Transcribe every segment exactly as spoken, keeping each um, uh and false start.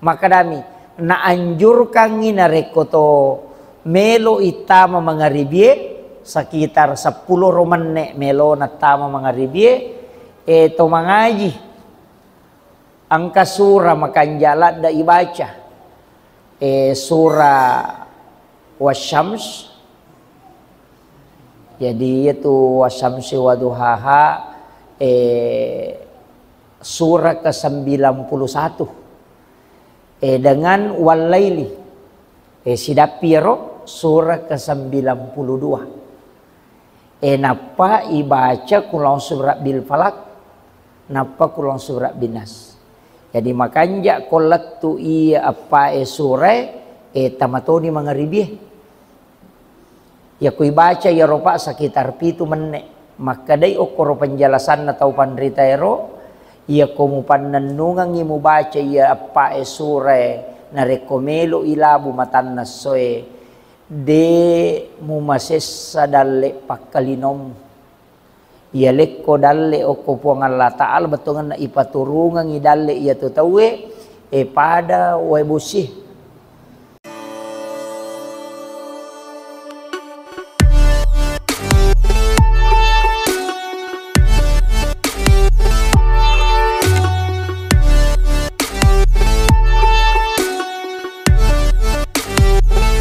Makkedami, naanjurkangngi narekko to melo ittama mangaribie, sekitar seppulo ro menne melona tama mangaribie, e, to mangaji. Engka sura makanja ladda ibaca, e, sura Wasyams. Jadi, iyatu Wasyamsi waduhaha, e, sura kesembilan puluh satu. E, dengan Wallaili. E, sidappi iyaro sura kesembilan puluh dua. E, nappa ibaca Qul a'udzu birabbil falaq, nappa Qul a'udzu birabbin nas. Jadi, makanja ko lettu iya eppae surae, e, tamatoni mangaribie. Iyako ibaca iyaro, Pak, sekitar pitu menne. Makkedai okkoro penjelasanna tau panritaero, iyako mupannennungengngi mubaca iya eppae surae, narekko melo ilabu matanna essoe, de mumasessa dalle pakkalinong. Iyalekko dalle okko Puang Allah Ta'ala, bettuangenna ipaturungengngi dalle iyatu tauwe, e, pada wae bosie.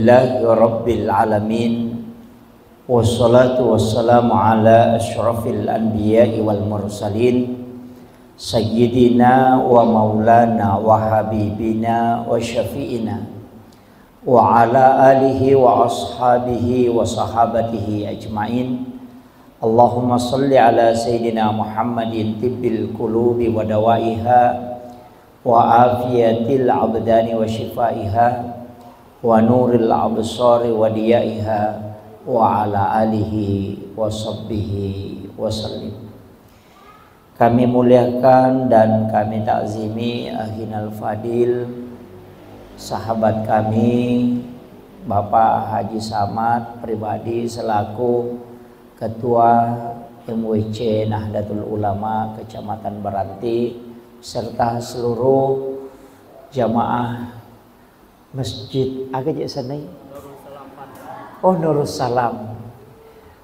Alhamdulillahi rabbil alamin. Wassalatu wassalamu ala asyrafil anbiya'i wal mursalin, sayyidina wa maulana wa habibina wa syafi'ina, wa ala alihi wa ashabihi wa sahabatihi ajma'in. Allahumma salli ala sayyidina Muhammadin tibbil qulubi wa dawaiha, wa afiyatil abdani wa syifaiha, wa nuril absari wa diyaiha, wa ala alihi wa sahbihi wa sallim. Kami muliakan dan kami takzimi akhinal fadil, sahabat kami, Bapak Haji Samad pribadi selaku Ketua M W C Nahdlatul Ulama Kecamatan Baranti, serta seluruh jamaah Masjid, aga je sanai? Oh, Nurus Salam.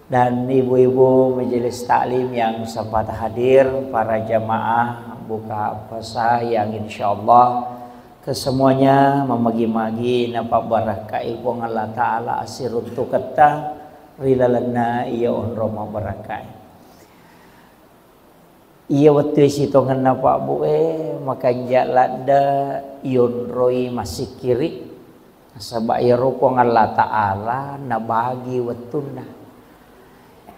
Dan ibu-ibu majelis taklim yang sempat hadir, para jamaah buka puasa yang insyaallah kesemuanya mamagi-magi napabbarakkai Puang Allah Ta'ala assiruntuketta ri lalenna iya onrong mabbarakkai. Iya wettue sitongenna, Pak, Bu, e, makanja ladde iyonroi massikkiri. Nasaba iyaro Puang Allah Ta'ala nabagi wettunna.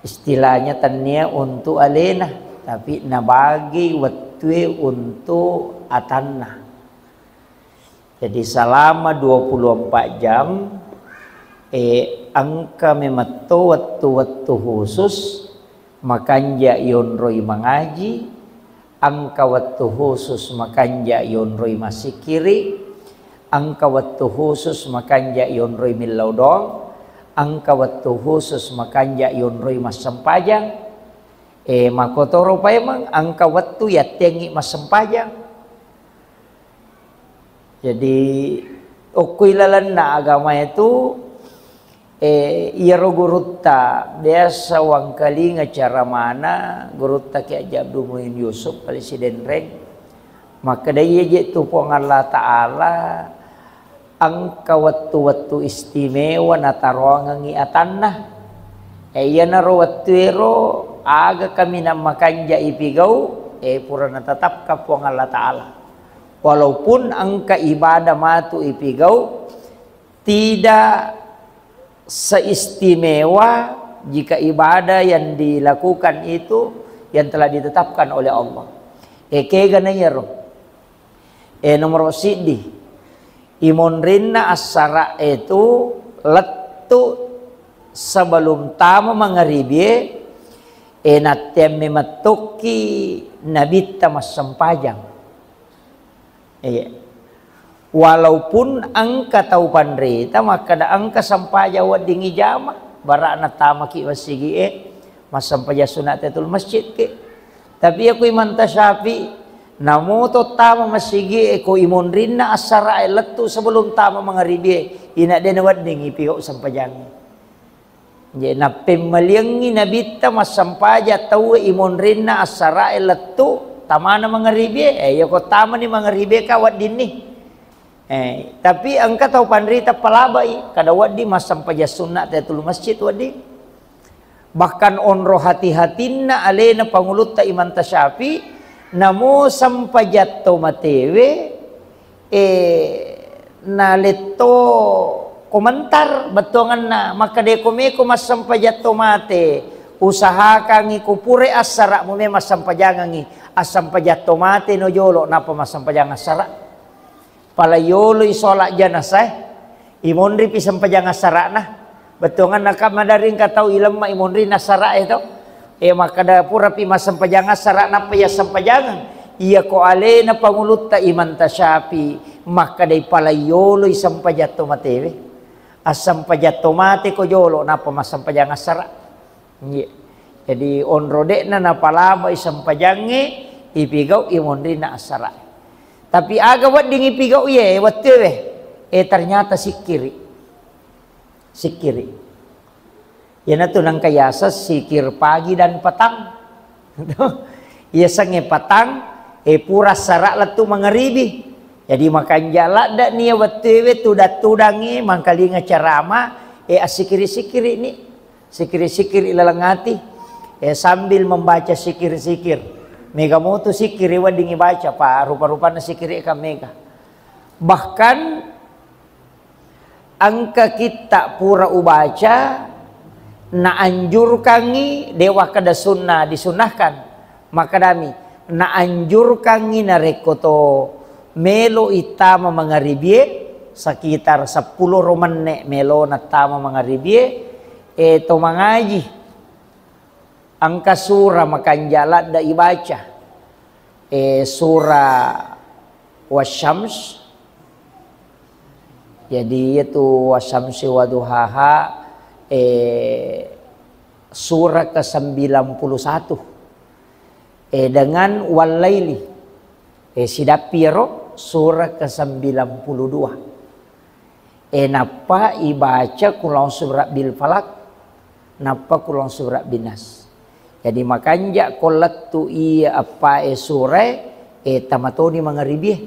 Istilahnya tennia untuk alena, tapi nabagi wettue untuk atanna. Jadi, selama dua puluh empat jam, eh, engka memetto wettu-wettu khusus makanja yonroi mangaji, engka wettu khusus makanja yonroi massikkiri, engka wettu khusus makanja yonroi millau doang, engka wettu khusus makanja yonroi massempajang. Eh, makkotoro paimeng, engka wettu yattengngi massempajang. Jadi, okko ilalenna agama itu, eh, iyaro gurutta biasa wangkalinga caramana, gurutta Kiai Haji Abdul Muin Yusuf, Presiden Reng. Makkeda, iya je tu Puang Allah Ta'ala engka wettu-wettu istimewa nataroangengngi atanna. Eh, iyanaro wettuero aga kaminang makanja ipigau, eh, pura natetapkan Puang Allah Ta'ala. Walaupun engka ibadah matu ipigau, tidak seistimewa jika ibadah yang dilakukan itu yang telah ditetapkan oleh Allah. Eh, kega na iyaro? Eh, nomor siddi, imonrinna assara itu lettu sebelum tama mangaribie, eh, natteamme mettokki nabitta massempajang. Iya. Walaupun engka tau panrita makkeda engka sempajang wedding ijama, bara'na tamaki masigi'e, massempajang sunat tahiyatul masjid ki. Tapi iya ku Imam Syafi'i, Namo to tama masigi e ko imonrinna assara e lettu sebelum tama mangaribie, ina de nawedding ipigau sempajangnge. Je nappemmaliangngi nabitta massempajang tauwe imonrinna assara e lettu tamana mangaribie, eh, iya ko tamani mangaribie ka weddinni. Eh, tapi engka tau panrita palabai, kada wedding massempajang sunna te tulu masjid wedding. Bahkan onro hati-hatinna alena pangulutta Imam Tasyafi, namo sempajang to matewe, eh, naletto komentar bettuanganna, makkeda ko meko massempajang to mate, usahakangi ko pura assara mu me massempajangangi, assempajang to mate no jolo, nappa massempajang assara. Pala yoloi sholat janasae, imonripi sempajang assara'na. Bettuanganna ka maderri engka tau ilemma imonrinna assara e to. E, makkeda purapi massempajang assara nappa iya sempajangang. Iya ko alena pangulutta Imam Tasyafi, makkedai pala yoloi sempajang to matewe. Assempajang to mate ko jolo nappa massempajang assara. Iya. Jadi onro de'na napalabai sempajangnge, ipigau imonrinna assara. Tapi aga wedding ipigau iye wettuewe? Eh, ternyata sikkiri. Sikkiri. Iyanatu nangka yaseng sikir pagi dan petang. Yasengnge petang, eh, pura assara lettu mangaribi. Jadi makanja ladde nia wettuewe tudang-tudangi mangkalinga ceramah, eh, assikiri-sikiri ni. Sikiri-sikiri laleng ati, eh, sambil membaca sikir-sikir. Mega motu sikiri weddingi baca, pa rupa-rupanna sikiri ka mega. Bahkan engka kitta pura ubaca, naanjurkangi, dewa kada sunnah, disunnahkan. Makkedami, naanjurkangi narekko to melo ittama mangaribie, sekitar seppulo ro menne melo nattama mangaribie, eh, to mangaji. Engka sura makanja ladde ibaca. Eh, sura Wasyams. Jadi, iyatu Wasyamsi waduhaha, eh, sura kesembilan puluh satu. Eh, dengan Wallaili. Eh, sidappi ero sura kesembilan puluh dua. Eh, nappa ibaca Qul a'udzu birabbil falaq, nappa Qul a'udzu birabbin nas. Jadi makanja ko lettu iya eppa e sura e, eh, tamatoni mangaribie.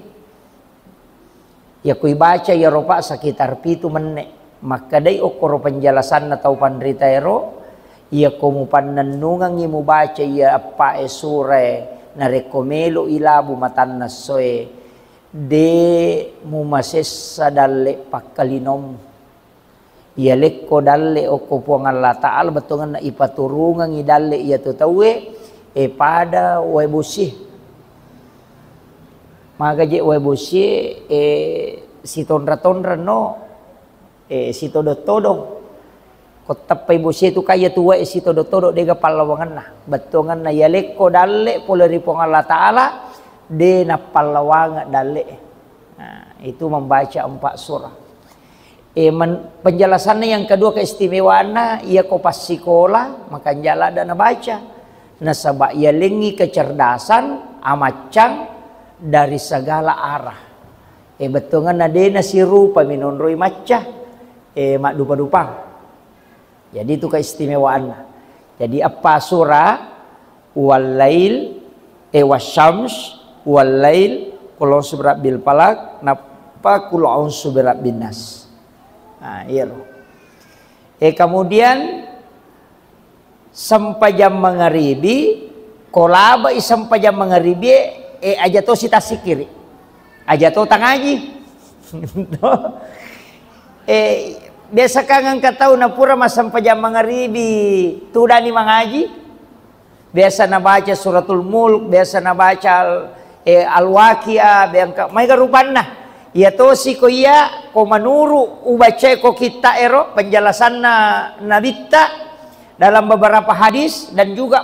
Iya ku ibaca iyaro pa sekitar pitu menne. Makkedai okkoro penjelasanna tau panrita ero, iya ko mupannennungengngi mubaca iya eppa e sura e, narekko melo ilabu matanna essoe, de mumasessa dalle pakkalinong. Iyalekko dalle okko Puang Allah Ta'ala, bettuangenna ipaturungengngi dalle iyatu tauwe, eh, pada wae bosie. Maga je wae bosie, eh, sitonra-tonra no, eh, sitodo-todo. Ko teppai bosie tu kaya tu wae sitodo-todo dega pallawangenna. Bettuangenna iyalekko dalle pole ri Puang Allah Ta'ala, de nappallawangeng dalle. Nah, itu membaca empat surah. Eh, men-, penjelasannya yang kedua, keistimewaanna, iya ko passikola, makanja ladde nabaca. Nasaba iyalengngi kecerdasan, amaccang dari segala arah. Eh, bettuangenna de nasirupa minonroi macca, eh, maddupa-dupang. Jadi itu keistimewaanna. Jadi eppa sura, Wallail, eh, Wasyams, Wallail, Qul a'udzu birabbil falaq, nappa Qul a'udzu birabbin nas. Nah, iya loh. Eh, kemudian sempajang mangaribi, ko labai sempajang mangaribi, eh, aja to sitassikiri. Aja to tangaji. Eh, biasa kan engka tau napura massempajang mangaribi, tudani mangaji. Biasa nabaca Suratul Mulk, biasa nabaca al-, eh, Al-Waqiah, biangka maega rupanna. Iya tosi ko iya, ko manuru ubacae ko kitta ero, penjelasanna Nabitta dalam beberapa hadis dan juga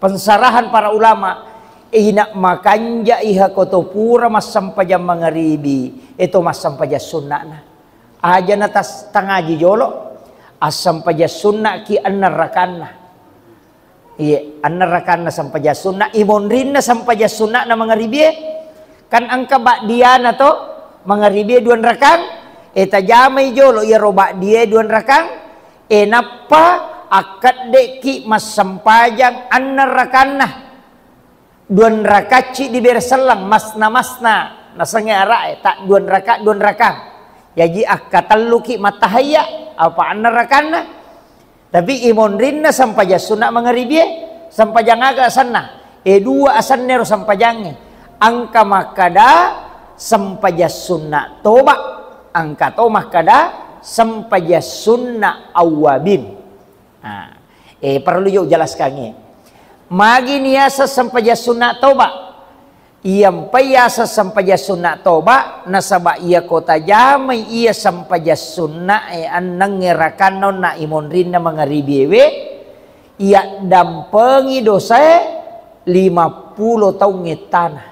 pensarahan para ulama, eh, ina makanja iha ko to pura massempajang mangaribi, eh, to massempajang sunna'na. Aja na tas-, tangaji jolo, assempajang sunna'ki enneng rakanna. Iya, enneng rakanna sempajang sunna, imonrinna sempajang sunna'na mangaribie. Kan engka ba'diana to, mangaribie dua rakang, e tajamai jolo iyaro ba'die dua rakang, e nappa akkeddeki massempajang enneng rakanna. Dua rakacci dibere selleng, masna-masna, nasengnge ara'e, tak dua raka, dua rakang. Jaji akkatelluki mattahayya, apa enneng rakanna. Tapi imonrinna sempajang sunna mangaribie, sempajang aga asenna? E dua asenna ero sempajangnge. Engka makkada sempajang sunna toba, engka to makkada sempajang sunna awwabin. Nah, eh, perlu juga jelaskannya. Magi niasa sempajang sunna toba. Iyampa iyaseng sempajang sunna toba, nasaba iyako tajamai iya sempajang sunna e ennengnge rakanna onna imonrinna mangaribiewe, iyaddampengi dosae lima pulo taung ettana.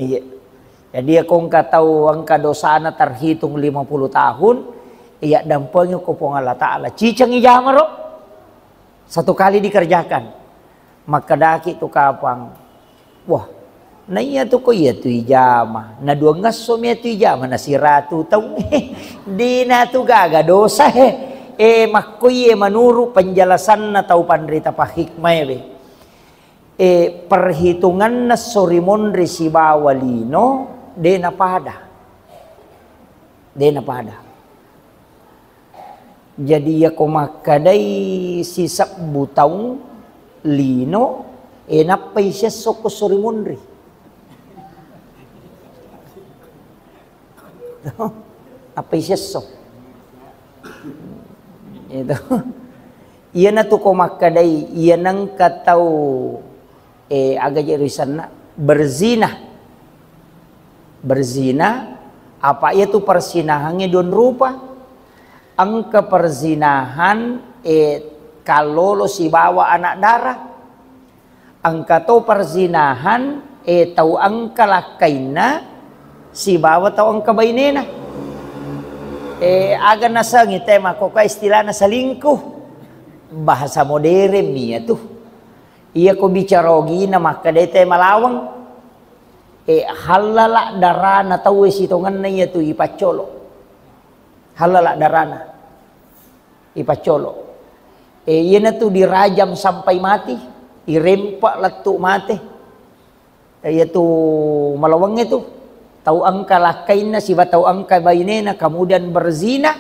Iya. Jadi, iyako engka tau engka dosana terhitung lima puluh tahun, iyaddampengi ko Puang Allah Ta'ala. Ciceng ijamaro. Satu kali dikerjakan. Makkedaki tu kapang, "Wah, naiya tu ko iya tu ijama, na duangngesso mi tu ijama, na siratu taung." Dina tu gaga dosa, he. Eh, makko iye menurut penjelasanna tau panrita pahikmae we. Eh, perhitunganna esso ri monri sibawa lino, de napada. De napada. Jadi, iyako makkadai sisebbu taung lino, e, nappai siesso ko esso ri monri. Nappai siesso. Itu. Iyanatu ko makkadai, iya nengka tau, eh, aga je risanna, berzina. Berzina, apa iyatu persinahangnge dua rupa. Engka perzinahan, eh, kallolo sibawa anak dara. Engka to perzinahan, eh, tau engka lakkainna sibawa tau engka bainena. Eh, aga nasengi te makkokkoe istilahna selingkuh. Bahasa modern mi iyatu. Iyako bicara ogina makkeda te malaweng. Eh, hallala darana tauwe sitongenna iyatu ipaccolo. Hallala darana. Ipaccolo. Eh, iyanatu dirajam sampai mati, irempa lettu mate. Eh, iyatu malawengnge tu, tau engka lakkainna siba tau engka bainena, kemudian berzina.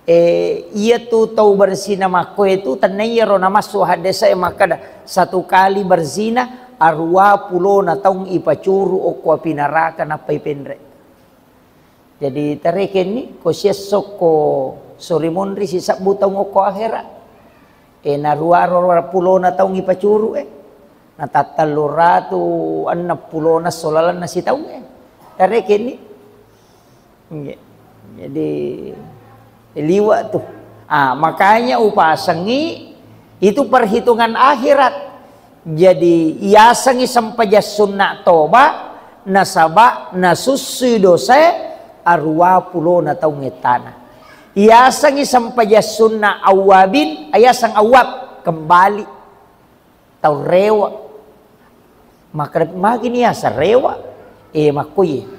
Eh, iyatu tau berzina makkoe tu, tennaiyaro namassu haddese'e makkeda, satu kali berzina, aruwa pulona taung ipacuru okko api neraka nappai penre. Jadi, tarekenni, ko siesso ko sori monri sisebbu taung okko ahera. E, naruaro pulona taung ipacuru e. Natattellu ratu enneng pulona solalenna sitaung e. Tarekenni. Nggih. Jadi, liwa tu. Ah, makanya upasengi itu perhitungan akhirat. Jadi, iyasengngi sempajang sunna toba, nasaba nasussui dosae aruwa pulona taung ettana. Iyasengngi sempajang sunna awwabin, ayaseng awwab, kembali. Tau rewa. Maka, magi ni yaseng rewa? Eh, makkuye.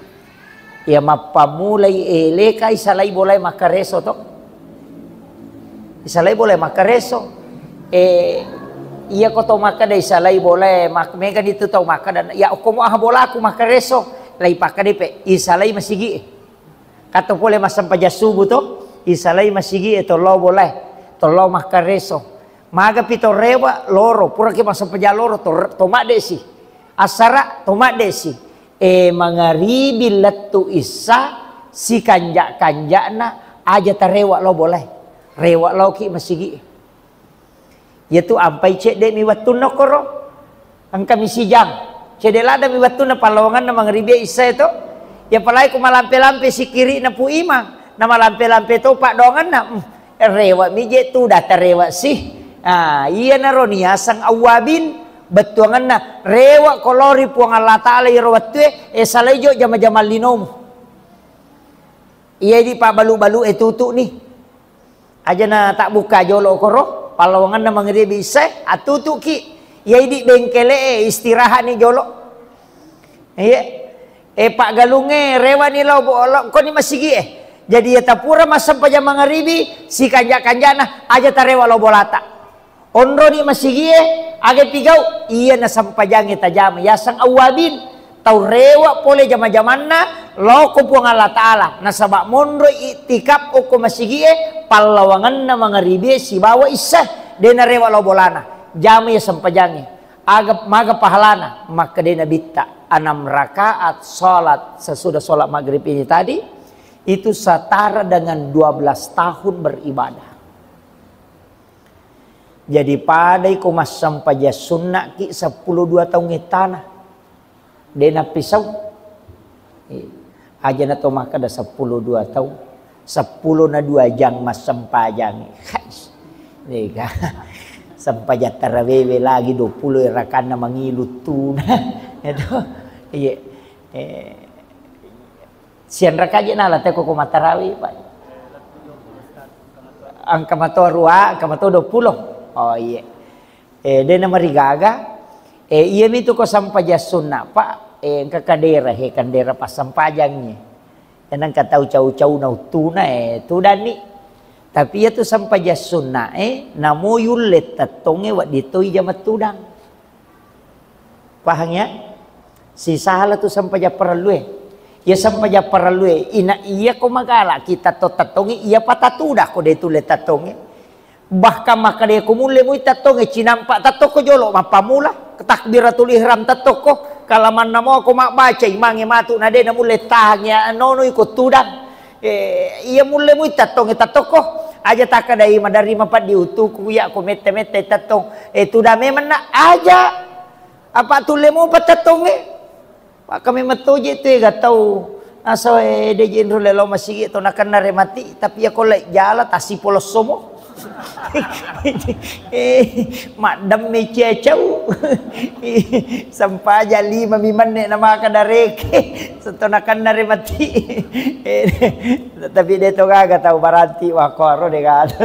Iya mappamulai, eh, leka isalai bolae makkareso to. Isalai bolae makkareso. Eh, iya ko to makkeda isalai bolae mak-, mega ditu tau makkeda, "Ya, okko mo aha bolaku makkareso." Lai pakkeda pe, isalai masigi e. Kato pole massempajang subuh to, isalai masigi e, tollo bolae, tollo makkareso. Magapi to rewa loro, puraki massempajang loro to, to madde si. Assara to madde si. E, mangaribi lettu issa, sikanja-kanjana aja tarewa lao bolae. Rewa laoki masigi e. Iyatu ampai cedde mi wettunna koro. Engka mi sijang. Cedde ladda mi wettunna pallawanganna mangaribi issae to. Ya palai ku malampe-lampe sikiri'na Pu Imang. Na malampe-lampe to paddoanganna. Hmm, rewa mi je tu data rewa si. Ah, iyanaro niaseng awwabin bettuanganna rewa ko lao ri Puang Allah Ta'ala iyaro wettue, e salai jo jama-jamang linomu. Iya di pabbalu-balu e tutu ni. Aja na tabbukka jolo koro, Pallawangenna mangaribi issae, atutuki. Iya idi bengkele e, istirahatni jolo. Iya. E, paggalungnge rewani lao bo-, lao koni masigie. Jadi iya tapura massempajang mangaribi, sikanja-kanjana aja tarewa lao bolata. Onroni masigie, aga pigau? Iya nasempajangnge tajama. Yaseng awwabin. Tau rewa pole jama-jamanna, lao ko Puang Allah Ta'ala. Nasaba monro iktikaf okko masigie, pallawangenna mangaribie sibawa issae. De narewa lao bolana. Jama iya sempajangnge. Aga, maga pahalana? Makkedai Nabitta, enam rakaat salat sesudah salat maghrib ini tadi, itu setara dengan dua belas tahun beribadah. Jadi padai ko massempajang sunnaki seppulo dua taung ettana. De nappisau. Eh, aja na to makkeda seppulo dua taung. Seppulo na dua jang massempajang. Khais. Dega. Sempajang tarawewe lagi dua puluh rakanna mangilu tuna. Itu. Iya. Eh, sianraka je nala teko ko matarawe, Pak. Engka mato rua, engka mato dua puluh. Oh, iya. Eh, de namarigaga. Eh, iya mitu ko sempajang sunna, Pak. Eh, engka kadera, he, kandera passempajangngi. Eh, nengka tau cau-cau na uttuna, eh, tudanni. Tapi iya tu sempajang sunna, eh, namo yulle tettongnge wedding toi jama tudang. Pahang ya? Sisala tu sempajang parellue. Iya sempajang parellue, ina iya ko magala kita to tettongnge, iya patatudang ko de tulle tettongnge. Bahkan makkeda ko mulle mui tettongnge, cinampa tettokko jolo mappamula, takbiratul ihram tettokko, kalamanna mo ko mabbaca imangnge matu na de namulle tahang ya nono iko tudang. Eh, iya mulle mui tettongnge tettokko. Aja takkedai maderri mapaddi utuku iya ko mette-mette tettong. Eh, tudang memenna aja. Apa tulle mopa tettongnge? Maka memang toje tu ega tau. Asa, eh, de jenro lelo masigi to nakenna re mati, tapi iya ko lai jala tasi polossomo. Eh, maddemme ciacau. Sempajang lima mi menne na maka dareke. Seto nakenna re mati. Eh, tapi de to gaga tau baranti, wah, ko aro de gaga.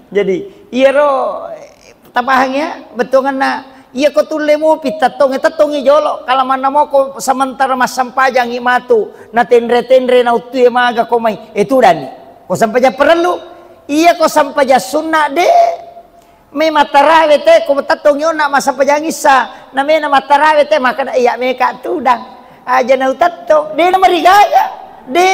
Jadi, iyaro, eh, tapahang ya, bettuanna iya ko tulle mupi tettongnge, tettongngi jolo. Kalamanna moko sementara massempajangi matu, na tenre-tenre na uttue maga ko mai, eh, tudanni. Ko sempajang parellu, iya ko sempajang sunna de. Me mattarawe te, ko tettongngi onna massempajang issa, na mena mattarawe te, makkeda iya meka tudang. Aja na utettong, de na marigaga, de,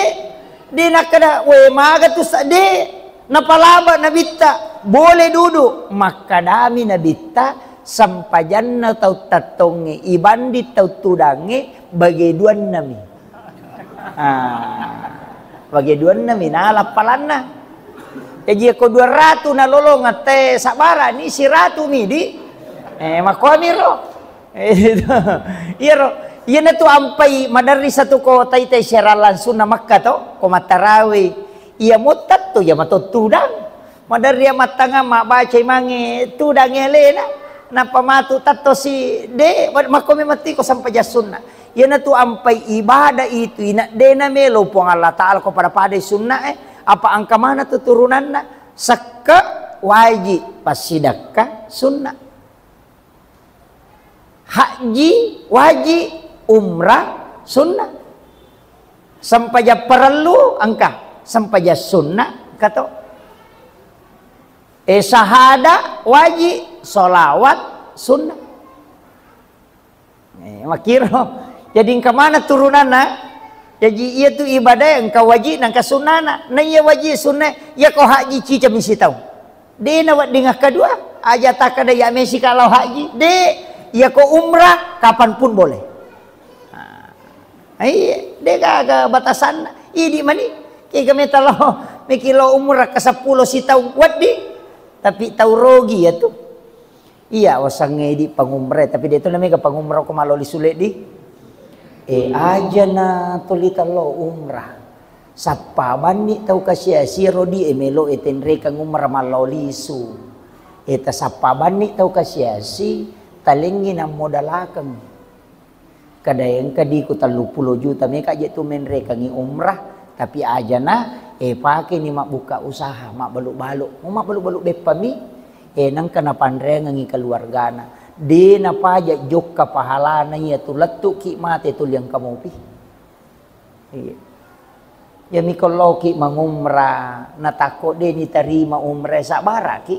de nakkeda, we maga tu sa-, de, napalaba Nabitta, boleh duduk. Makkedami Nabitta, sempajanna tau tettongnge, ibanding tau tudangnge, bage duannami. Ah, bage duanna minala appalanna. Jaji ko dua ratu nalolongeng te sabbarani, siratu midi. Eh, makkuamiro. Eh, itu. Iyaro, iyanatu ampai maderri satu ko taitai siaran langsung na Makkah to, ko mattarawe. Iya mottatto, iya mato tudang. Maderri mattangang mabbaca imangnge tudang alena, nappa matu tattosi de, makko memang tiko sempajang sunna. Iyanatu ampai ibadah itu ina de namelo Puang Allah Ta'ala ko pada-padai sunna e, apa engka mana tu turunanna, sekke wajib, passidakka sunna. Haji wajib, umrah sunnah. Sempajang parellu engka, sempajang sunnah engka to. Eh, sahada wajib, solawat sunnah. Eh, makkiro. Jadi engka mana turunanna? Jaji iyatu ibadah engka wajib, na engka sunnana. Na iya wajib, sunnah, iya ko haji cicami sitaung. De nawedding akkadua, aja takkeda iya mesika lao haji. De, iya ko umrah kapan pun boleh. Ah, iya, de gaga batasanna. Idi mani, kega meta lao, meki lao umrah ke seppulo sitaung wedding. Tapi tau rogi ya tu. Iya, wasangnge idi pangumrah, tapi de tu namega pangumrah ko maloli sule di. Eh, aja na tuli tello umrah. Sappa banni tau kasiasi ro di, eh, melo e tenrekeng umrah mallao lisu. Eh, tasappa banni tau kasiasi, talengngi nammodalakeng. Kada engka diku tellu pulo juta meka je tu menrekengi umrah, tapi aja na, eh, pakeni mabbuka usaha, mabbalu-balu. Mau mabbalu-balu beppa mi, Eh, nengka napanreangengi keluargana. De napaja jokka pahalana iya tu lettuki mate tuli engka mopi. Iya. Iya mi ko loki mangumra, natakko de nitarima umra, sabaraki.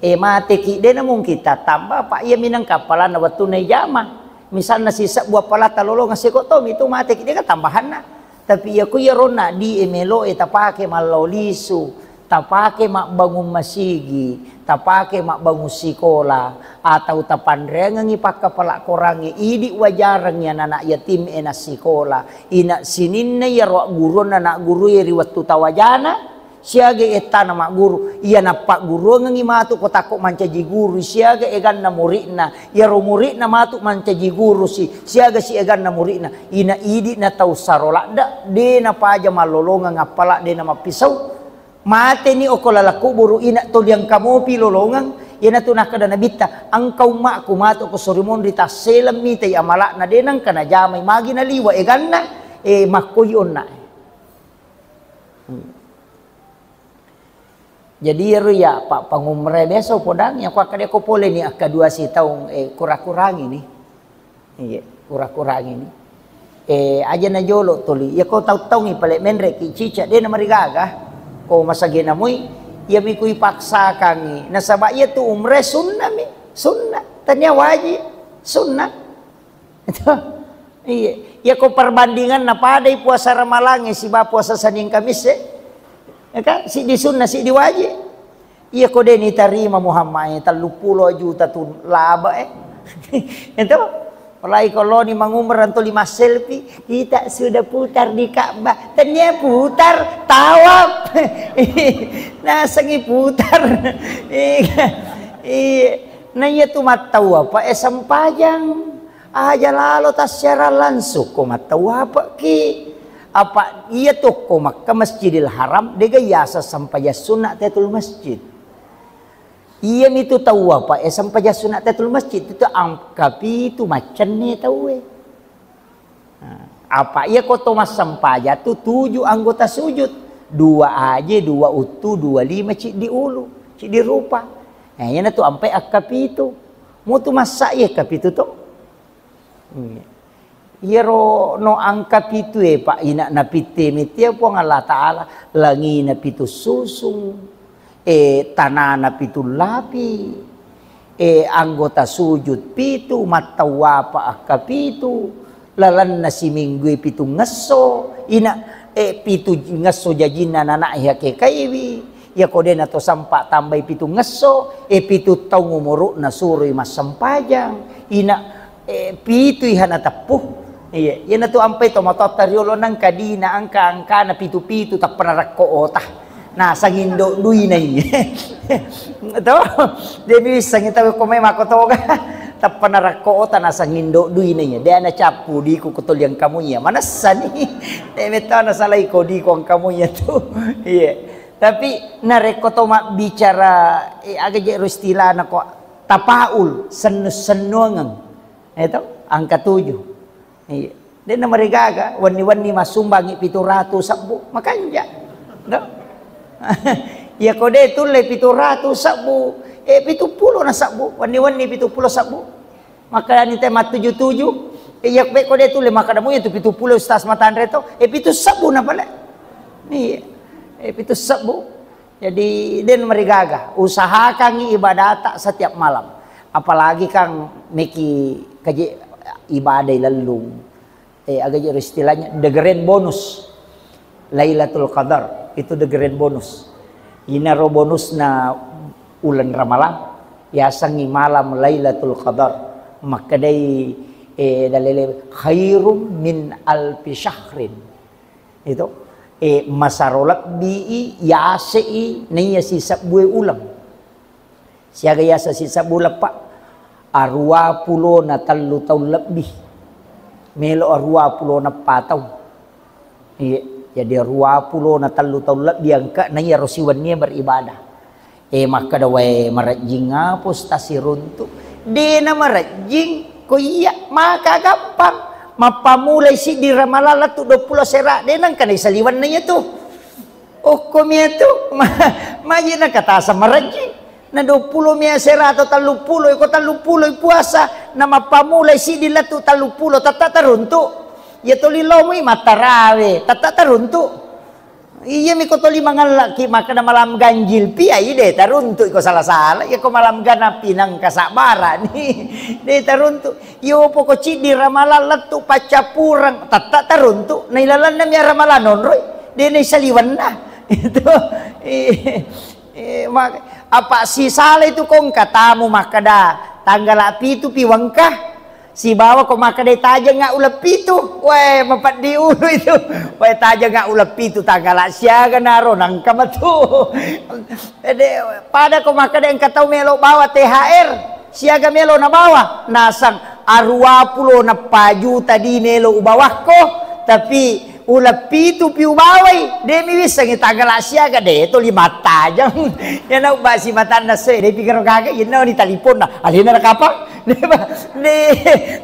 Eh, mateki de namungkin tattamba, apa iya mineng kappalanna wettunna ijama. Misalna sisebbu appalata lolongeng seko tomi tu mateki de ka tambahanna. Tapi iya ku iya ronna di e melo e tapake mallau lisu, tapake mabbangung masigi, tapake mabbangung sikola, atau tapanreangengi pakkapala Korangnge, idi wajarengngi anak-anak yatim e nassikola, ina sininna iyaro agguruanna anak guru e ri wettu tawajana, siaga ettana magguru, iya nappagguruangengi matu ko takko mancaji guru, siaga eganna muridna, iyaro muridna matu mancaji guru si, siaga si eganna muridna, ina idi na tau saro ladde, de napaja mallolongeng appala de namappisau. Mateni okko laleng kuburu, ina toli engka mopi lolongeng, iyanatu nakkeda Nabitta, engka ummakku matu ko sori monri tasseleng mitai amala'na, de nengka najamai, magi naliwa eganna, e, makkoi onna. Hmm. Jadi iyaro iya pa-, pangumre biasa upodang, iya ko akkeda ko pole ni akkadua sitaung, e, kura-kurangi ni. Iya, kura-kurangi ni. Eh, aja na jolo tuli. Iya ko tau-taungi pale menre ki cica, de na marigaga. Ko masagena mui, iya mi ku ipaksakangi. Nasaba iya tu umre sunna mi, sunna. Tania wajib, sunna. Iya. Iya ko perbandingan na padai puasa Ramalangnge siba puasa Senin Kamis e. Ya kan? Siddi sunna, siddi wajib. Iya ko de nitarima Muhammad e, telluppulo juta tu laba e. Itu. Apalagi ko loni mangumrah to lima selfie, kita sudah putar di Ka'bah. Tania putar, tawaf. Nasengi putar. Iya. Iya. Na iya tu mattawaf e sempajang. Aja lalo tassiarang langsung ko mattawafki. Apa iya tokko Makkah Masjidil Haram, dega iyaseng sempajang sunna tahiyatul masjid. Iya mitu tawaf e sempajang sunna tahiyatul masjid, itu angka pitu maccenne tauwe. Nah, apa iya ko to massempajang tu tuju anggota sujud. Dua aje, dua uttu, dua lima, ciddi ulu, ciddi rupa. Nah, iyana tu ampai angka pitu. Mutu massa iya angka pitu to. Iya. Iyaro no angka pitu e, Pak, ina napitte metia Puang Allah Ta'ala, langina pitu susung, e, tanana pitu lapi, e, anggota sujud pitu, mattawapa akka pitu, lalenna siminggu e pitu ngesso, ina, e, pitu ngesso jajinna nana e hakekaiwi, iya ko dena to sempa tambai pitu ngesso, e, pitu taung umuru'na suroi massempajang, ina, Eh, pitu iha nateppu. Iya, iyanatu ampai tomatoatta riolo nengka dina angka-angkana pitu-pitu tappa narekko ota. Nasang indo duina iya. To? Jadi wissengi tau ko mai makkotoga. Tappa narekko ota nasang indo duina iya. De nacappu diku ko toliang kamu iya. Manessani. De metta nasalai ko diku angkamu iya tu. Iya. Tapi narekko to mabbicara, eh, aga je ro istilahna ko tapaul, sennu-sennuangeng. Itu angka tujuh. Iya. Dena marigaga, wenni-wenni massumbangi pitu ratu sebbu, makanja. No? Iya ko de tulle pitu ratu sebbu, eh, pitu pulo na sebbu, wenni-wenni pitu pulo sebbu. Maka ni te mattuju-tuju, eh, iya ko de tulle maka damu itu pitu pulo ustaz matanre to, eh, pitu sebbu na pale. Iya. Eh, pitu sebbu. Jadi, den marigaga, usahakangi ibadata setiap malam. Apalagi kang meki kaji ibadah lellung. Eh, aga je istilahnya, the grand bonus. Lailatul Qadar, itu the grand bonus. Inaro bonusna ulan Ramalang, yasengi malam Lailatul Qadar. Makkedai, eh, dalele, khairum min alfi syahrin. Itu, eh, masaro lebbi i, yase i, naiya sisebbue uleng. Siaga yase sisebbu uleng, Pak? Arua pulo na tellu taung lebbi. Melo arua pulo na eppa taung. Iya, jadi arua pulo na tellu taung lebbi engka naiya ro siwennie beribadah. Eh, makkeda, "Wae, marejjing apa Ustaz siruntu?" Dena marejjing, ko iya, maka gampang. Mappamulai siddi Ramalang lettu dua pulo sera, de nengka naisaliwenna iya tu. Okko mia tu, ma-, maji na katasa marejjing. Na duappulo mi asera atau telluppulo, iko telluppulo puasa, na mappamulai siddi lettu telluppulo, tetta taruntu. Iya toli lomui mattarawe, tetta taruntu. Iya mi ko toli mangallaki makkeda malam ganjil pi, ai de taruntu iko sala-sala. Iya ko malam ganappi nangka sabbarani, de taruntu. Iyo poko ciddi ramalang lettu paccappureng, tetta taruntu. Nailalenna mi ramalang nonroi, de naisaliwenna. Itu. Eh, mak-, apa sisala itu ko engka tamu makkeda tanggala pitu pi wengka, sibawa ko makkeda tajeng nga uleng pitu. Weh, mapeddi ulu itu. Weh, tajeng nga uleng pitu tanggala siaga naro nangka matu. Ede, pada ko makkeda engka tau melo bawa T H R, siaga melo nabawa, nasang aruwa pulo nappa juta di melo ubawakko, tapi uleng pitu pi ubawai, de mi wissengi tanggala siaga, de toli mattajeng. Iyana ubba simatanna se, de pikiro gaga, iyana ni taliponna, alena na kapang. De, de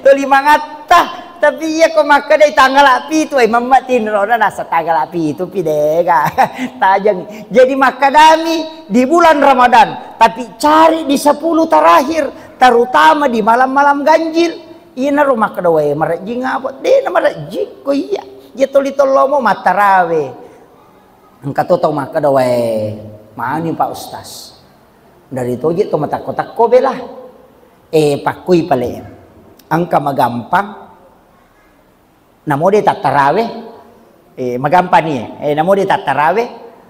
toli mangatta. Tapi iya ko makkedai tanggala pitu, ai mamma tinrona nasa tanggala pitu pi dega. Tajeng. Jadi makkedami di bulan Ramadan, tapi cari di sepuluh terakhir, terutama di malam-malam ganjil. Iyanaro makkeda, "Wae, marejjing apa?" Dena marejjing, ko iya. Iya toli tollomo mattarawe. Engka to tau makkeda, "Wae, mani Pak Ustaz. Dari toje to matakko-takko bela." Eh, pakkui pale. Engka magampang. Namo de tattarawe. Eh, magampang ni, eh. Eh, namo de tattarawe.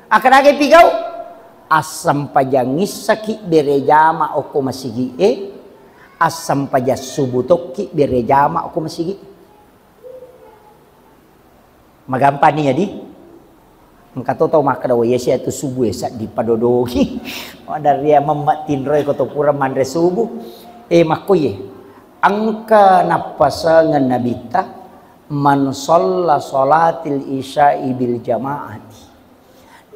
Akkadage pigau? Assempajang issaki berejama okko masigi e. Assempajang subuh tokki berejama okko masigi. Magampang ni, jadi. Engka to tau makkeda, "Wah, iya sia tu subuh e saddi padodongi." Madaria memma tinroi ko to pura manre subuh. Eh, makko iye. Engka nappasengeng Nabitta, "Man shalla shalatil isya'i bil jama'ati."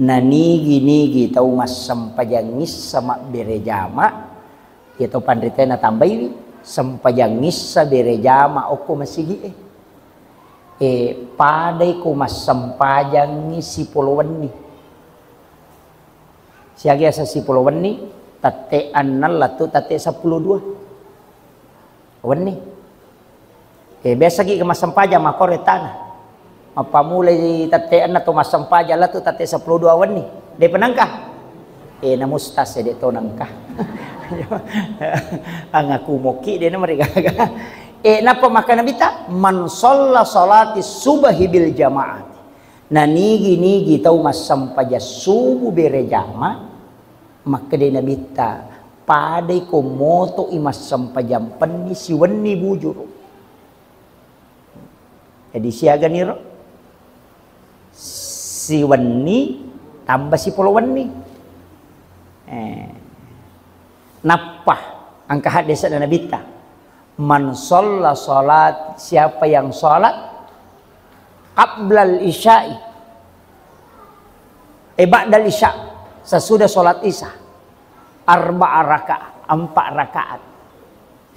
Nanigi-nigi tau massempajang issa mabbere jama, iya tau panritae natambaiwi, sempajang issa bere jama okko masigi'e. E, padai ko massempajangngi sipolo wenni. Siaga yaseng sipolo wenni, tette enneng lettu tette seppulo dua. Wenni. E, biasaki ke massempajang makkoro ettana. Mappamulai tette enneng to massempajang lettu tette seppulo dua wenni. De penengka. E, namustas e, de to nengka. Angaku moki de na marigaga. E, napa makkeda Nabitta, "Man shalla sholati subhi bil jama'ati." Nanigi-nigi tau massempajang subuh bere jama, makkedai Nabitta, padai ko moto'i massempajang penni siwenni bujuru. Jadi siaganiro, siwenni tambah sipolo wenni. Eh, nappa engka haddese'na Nabitta. Man shalla sholat, siapa yang sholat qablal isya'i, eh, ba'dal isya, sesudah sholat isya, arba'a rakaat, empat rakaat.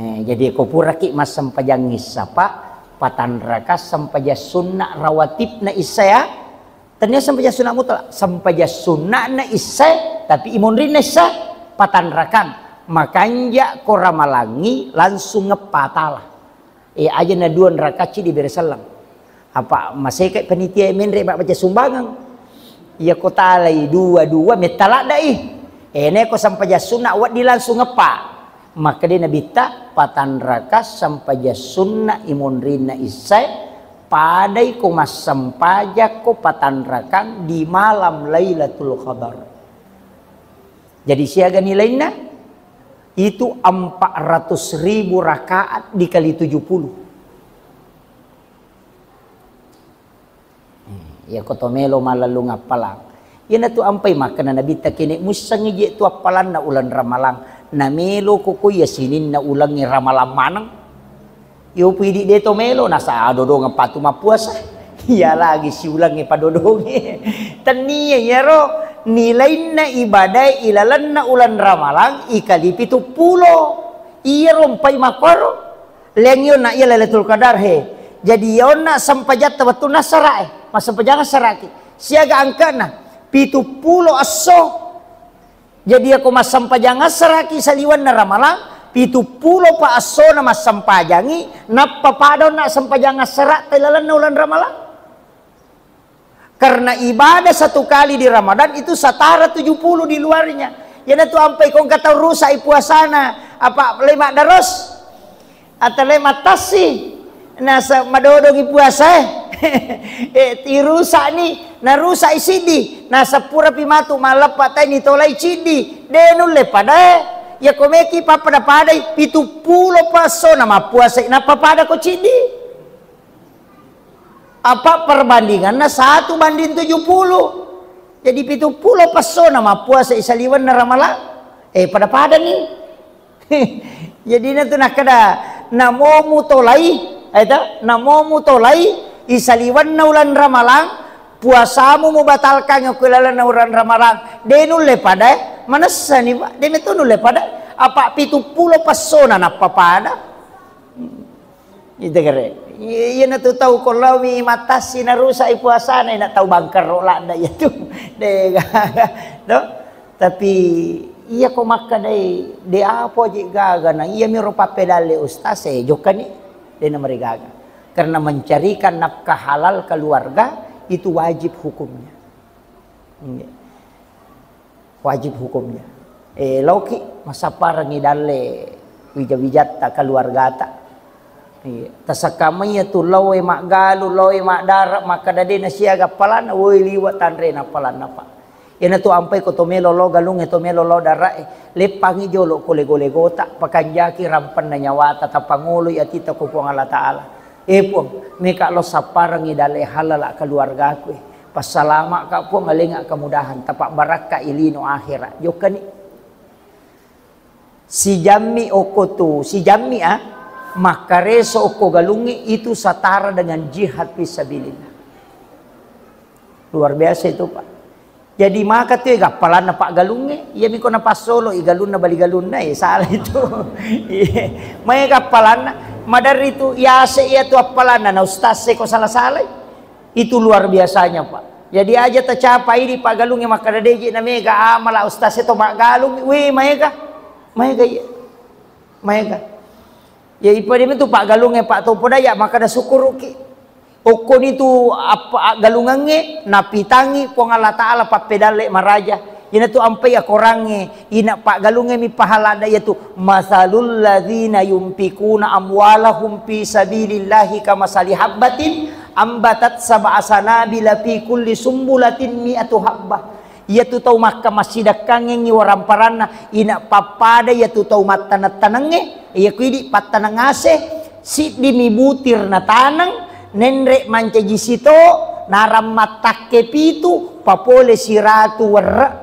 Eh, jadi ko puraki massempajang issa, Pak, patanraka sempajang sunna rawatibna issa ya. Tennia sempajang sunna mutlak, sempajang sunna'na issae, tapi imonrinna issae patanrakang. Makanja ko ramalangi langsung ngeppa tala. E, aja na dua rakacci dibere selleng. Apa maseke panitia menre baca sumbangan. Iya ko talai dua-dua metta laddai. E, neko sempajang sunna weddi langsung ngeppa. Makkedai Nabitta, patanraka sempajang sunna imonrinna issae, padai ko massempajakko patanrakang di malam Lailatul Qadar. Jadi siaga nilainna? Itu empat ratus ribu rakaat dikali tujuh puluh. Iya ko to melo malellung appalang. Iyanatu ampai makkeda Nabitta, kene muissengngi je tu appalanna uleng Ramalang. Na melo ko ko iya sininna ulengnge Ramalang maneng. Yo pidi de to melo nasa adodongeng patu mappuasa. Iya lagi siulengnge padodonge. Tennia iyaro nilainna ibadae ilalenna uleng Ramalang ikali pitu pulo. Iyaro mpai makkoro. Leng yo na iya Lailatul Qadar he. Jadi yonna sempajatta wettunna sarae, massempajang saraki. Siaga angkana pitu pulo esso. Jadi, yako massempajang asseraki saliwenna Ramalang, pituppulo pa essona massempajangi, nappa pada onna sempajang assera te lalenna uleng Ramalang. Karena ibadah satu kali di Ramadan itu setara tujuh puluh di luarnya. Iyanatu ampai ko engka tau rusak i puasana, apa le maddaros? Atau le mattassi? Nasa madodongi puasa e. Eh, tirusakni, narusak i siddi. Nasa purapi matu malleppa tai nitolai ciddi. De nulle pada e. Yako meki pappada-padai, pituppulo pa essona mappuasa i, nappa pada ko ciddi. Apa perbandinganna satu banding tujuh puluh. Jadi, pituppulo pa essona mappuasa i saliwenna Ramalang. Eh, pada-pada ni. Jadi, natu nakkeda, namo mutolai, eh, ta? Namo mutolai i saliwenna uleng Ramalang, puasamu mubatalkan ko lalenna uleng Ramalang. De nulle pada e. Manessani, Pak. De metu nulle pada. Apa pituppulo pa essona nappa pada. Ita kere. Iya, iyanatu tau ko laomi mattassi narusak i puasana, ina tau bangkerro ladda iyatu. De gaga, to? Tapi iya ko makkedai, de apa je gaga na, iyami ro pappedalle ustaz, eh, jokkani, de namarigaga. Karena mencarikan nafkah halal keluarga itu wajib hukumnya. Nggih. Wajib hukumnya. Eh, laoki massapparengngi dalle wija-wijatta keluargata. Iya. Tasakkamai tu laoe maggalu, laoe maddara, makkeda de nasiaga appalanna, woi liwa tanrena appalanna, Pak. Iyanatu ampai ko to melo lao galungnge, to melo lao dara e, leppangi jolo ko lego-legota, pakanjaki rampenna nyawata, tapangoloi atita ko Puang Allah Taala. Eh, Puang, meka lao sapparengngi dalle halala keluargaku e. Passalama'ka, Puang, alenga kemudahan, tapabbarakka i lino akhirat. Jokkani. Sijammi okko tu, sijammi, ah, makkareso okko galungnge itu setara dengan jihad fisabilillah. Luar biasa itu, Pak. Jadi maka tu, eh, gappalanna Pak galungnge, iyami ko napassolo i galunna bali galunna, eh, salah itu. Iya. Maega appalanna, maderri tu yase iya tu appalanna, na ustaz e ko salah-salai. Itu luar biasanya, Pak. Jadi aja tacapai di Pak galungnge makkeda deje na mega amala ustaz e to maggalung, weh, maega. Maega iya. Maega. Ya, ipademi tu Pak galungnge, Pak, to poda ya makkeda sukkuruki. Okkoni tu apa, aggalungengnge napitangi Puang Allah Taala pappedalle maraja. Iyanatu ampai akorangnge, ina paggalungnge mi pahala ada iyatu, "Masalul ladzina yunfikuna amwalahum fi sabilillahi kamasali habbatin ambatat sab'a sanabila fi kulli sumbulatin mi'atu habbah." Iyatu tau makka massidekkangengngi waramparanna, ina pappada iyatu tau mattaneng-tanengnge, iyaku idi pattaneng ase, siddimi butir nataneng, nenre mancaji sito, narammattakke pitu, papole siratu werre.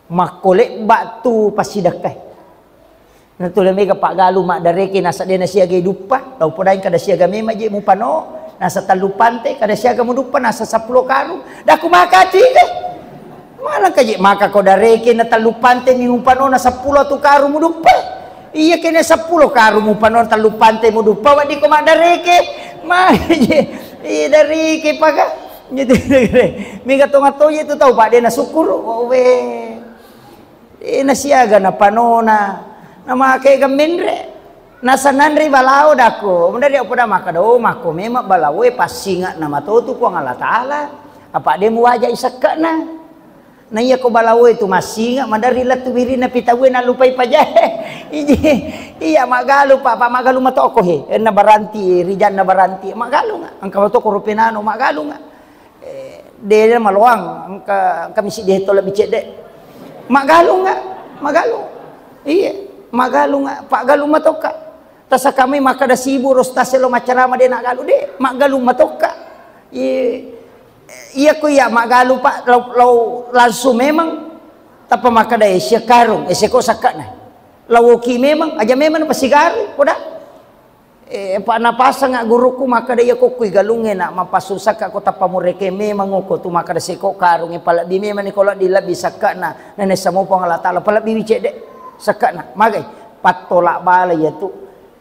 Makko lebba tu passidekkai. Natula mega paggalung maddareke nasa de nasiagai duppa, tau podaeng kada siaga memang je mupano, nasa tellu pante, kada siaga muduppa, nasa seppulo karung. Daku maka tiga. Mana kaje maka ko dareke na tellu pante mi mupano na seppulo tu karung muduppa. Iya kene seppulo karung mupano tellu pante muduppa, waddi ko maddareke. Maje. Iya dareke paga. Gitu. Mega tonga toje tu tau pade na syukur. Oh, we. Eh, nasiaga napanona, namake ga menre. Nasa nanre balao dako, mendari apa da makkeda, oh, makko memang balao e passinga namatotu Puang Allah Taala. Apa de muwaja isekkana. Na iya ko balao e tu massinga, madari lettu wirina pitawe nalupai pajae. Iji, iya magalu, Pak, Pak, magalu matoko he. Enna baranti, rijanna baranti, magalunga. Engka matoko rupenano, magalunga. Eh, de maloang, engka, engka misi de to lebbi cedde. Magalunga, magalung. Iya, magalunga, paggalung matokka. Tasakamai makkeda sibuk ro stase lo maccarama de nagalu de, maggalung matokka. Iya, iya ko iya magalu, Pak, lau, lau langsung memang. Tappa makkeda ese karung, ese ko sakkana. Lauki memang, aja memang pasigaru, poda. Eh, pa napasanga guruku makkeda, iya ko kui galungnge na mapassusakka ko tappa mureke memang ko tu makkeda seko karungnge palebbi memang ni ko lebbi-lebbi sakkana nene samo Puang Allah Taala palebbi wi cedde sakkana magai pattola bala iya tu.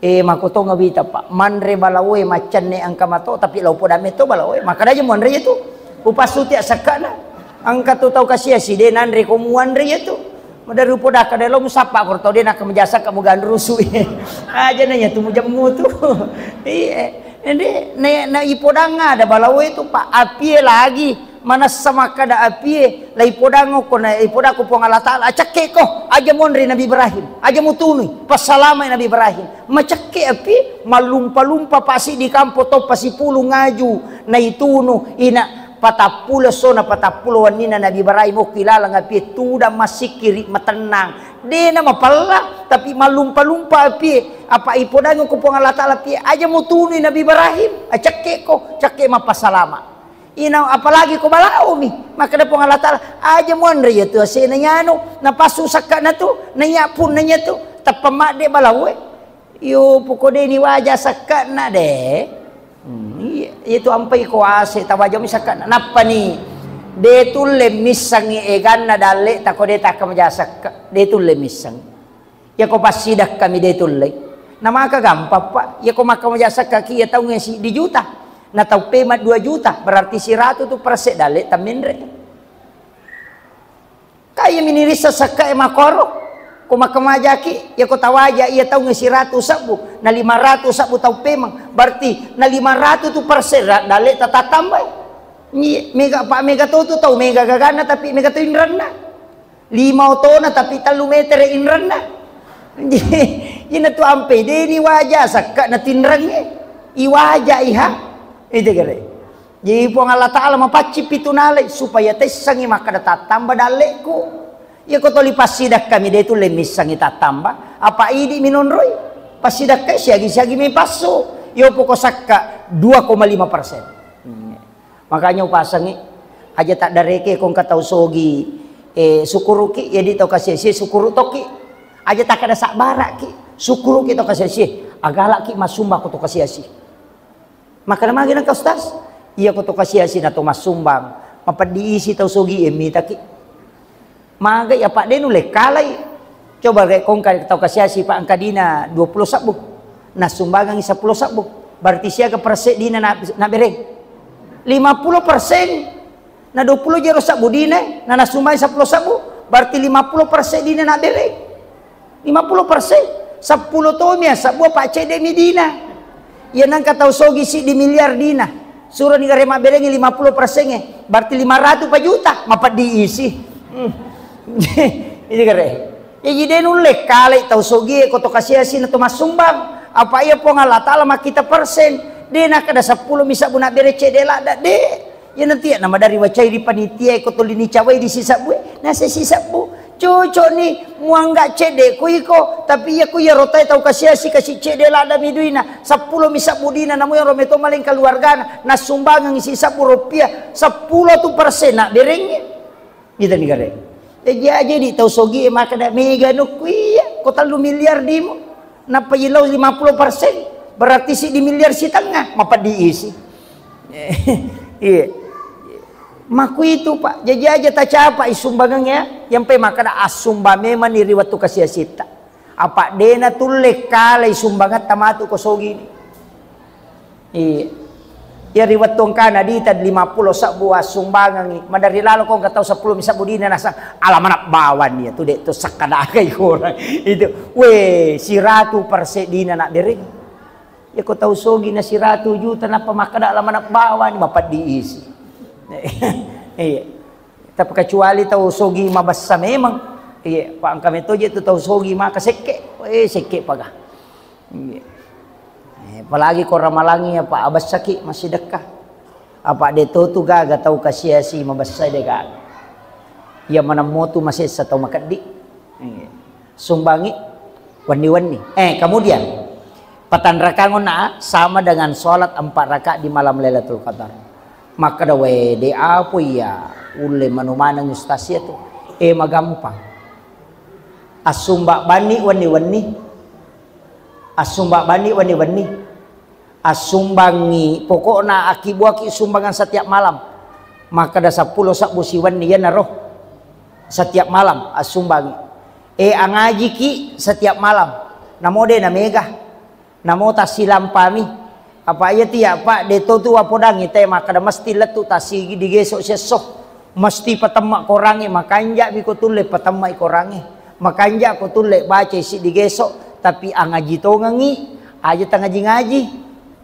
Eh, makotonga wita, Pak, manre balaoe maccanne engka mato tapi lau poda metto balaoe makkeda aja muanre iya tu. Upassuti sakkana engka tu tau kasiasi de nanre ko muanre iya tu. Maderri upodakka de lo musappa ko tau de nakka majasakka muganrusu. Aja na iya tu mujammu tu. Iya. Jadi na, na ipodang ada balawe tu, Pak, apie lagi. Manessa makkada apie, la ipodang ko na ipodakko Puang Allah Taala, acekke ko, aja monri Nabi Ibrahim, aja mutunui, passalama Nabi Ibrahim. Macekke apie, mallumpa-lumpa pasi di kampo toppa sipulung aju, naitunu, ina patappulo sona patappulo wannina Nabi Ibrahim okki lalang apie tudang massikkiri matennang. Dena mapella, tapi mallumpa-lumpa apie, apa ipodang ko Puang Allah Taala apie, aja mutunui Nabi Ibrahim, acekke ko, cekke mappasalama. Ina apalagi ko balaomi, makkeda Puang Allah Taala, aja muanre iya tu asena nyanu, napassu sakkana tu, naiya punna nya tu, tappa madde balaoe. Iyo poko de ni waja sakkana de. Hmm, iya, itu ampai ko ase tawajami sakkana. Nappani de tulle missangi eganna dalle tako de takka maja sakka. De tulle missang. Yako passidakkami de tullei. Na maka gampang, Pak. Yako makka maja sakka ki ya taungnge siddi juta. Na tau pema dua juta, berarti siratu tu perse dalle tammenre. Kaya minirissa sakka e makoro. Ko makka majaki, yako tawaja iya taungnge siratu sebbu, na lima ratu sebbu tau pemang. Berarti na lima ratu tu perse ra-, dalle tatatambai. Ni mega, Pak, mega to tu tau mega gaganna tapi mega to inranna. Lima otona tapi tellu metere inranna. Ina tu ampe deni waja sakka na tinrangnge. Iwaja iha. Itu kere. Jadi Puang Allah Taala mapacci pitu nalai supaya tessangi makkada tattamba dalleku. Iya ko toli passidakkami de tulle missangi tattamba. Apa idi minonroi? Passidakkai siagi-siagi mi passu. Yo poko sakka dua koma lima persen. Hmm. Makanya upasangi, aja taddareke ko engka tau sogi, eh, sukuruki, jadi tau kasiasi sukuru toki. Aja takkada sabbaraki, sukuruki tau kasiasi, agalaki masumba ko tau kasiasi. Makana magi nangka Ustaz? Iya ko tau kasiasi na tau massumbang, mapeddi isi tau sogi e mitaki. Magai apa de nulle kalai. Coba rek kongka tau kasiasi pa engka dina dua pulo sebbu. Nassumbangangi seppulo sebbu. Berarti siaga perse dina na, na bereng? Lima pulo persen. Na dua pulo jero sebbu dina, na nassumbangi seppulo sebbu. Berarti lima pulo persen dina na bereng. Lima pulo persen. Seppulo tomi ya sebbu apa cedde mi dina. Iya nangka tau sogi siddi miliar dina. Suroni gare mabberengi lima pulo persen e, berarti lima ratu pa juta, mapeddi isi. Hmm. Ini gare. Jadi de nulle kalai tau sogi e ko to kasiasi na to massumbang. Apa iya Puang Allah Taala makkita persen. De nakada seppulo mi sebbu na bere cedde ladda de. Iya nanti ya nama dari wacai ri panitia e ko tolini cawai di sisebbu e. Nase sisebbu. Cocok ni, muangga cedde ku iko, tapi iya ku iya rotai tau kasiasi kasi cedde ladda mi duina, seppulo mi sebbu dina, namu yang rometo maleng keluargana, nassumbangang isi sebbu rupiah, seppulo tu persen na berengnge. Gitu nih gare. Jadi aja di tau sogi e maka da mega nukku iya, ko tellu miliar dimu. Nappa ilau lima pulo persen, berarti siddi miliar sitengah, mapeddi isi. Iya. Makuitu, Pak. Jaji aja tacapai sumbangan ya. Yang pe makkada assumbang memang ni ri wettu kasiasitta. Apa dena tulle kalai sumbangatta matu ko sogi ni. Iya. Ya ri wettu engkana dita lima pulo sebbu assumbangangi. Madari lalo ko engka tau seppulo mi sebbu dina nasa ala mana bawang iya tu dek tu sakkadakai korang. Itu. We, siratu perse dina nak bereng. Iya ko tau sogi na siratu juta nappa makkada ala mana bawang ni mapeddi isi. Iya. Tapi kecuali tau sogi mabessa memang. Iya, pa engka meto je tu tau sogi maka sekke. Eh, sekke paga. Iya. Eh, apalagi ko ramalangi apa abessaki massidekka. Apa de to tu gaga tau kasiasi mabessa de gaga. Iya manammo tu masessa tau makeddi. Iya. Sumbangi wenni-wenni. Eh, kemudian Patanrakang onna sama dengan sholat empat rakaat di malam Lailatul Qadar. Makkeda, "Wede, apa iya ulle manu maneng ustaz iya tu?" Eh, magampang. Assumba banni wenni-wenni. Assumba banni wenni-wenni. Assumbangi, pokokna akkibuaki sumbangan setiap malam. Makkeda seppulo sebbu siwenni, iyanaro setiap malam assumbangi. Eh, angajiki setiap malam. Namo de namega. Namo tassilampami. Apa iya tiya, Pak, de to tu wapodangi te makkeda mesti lettu tasigi digeso siesso. Mesti patemma korangnge, makanja'mi ko tulle patemma korangnge. Makanja ko tulle bacai siddi geso, tapi angaji tongengi, aja tangaji-ngaji.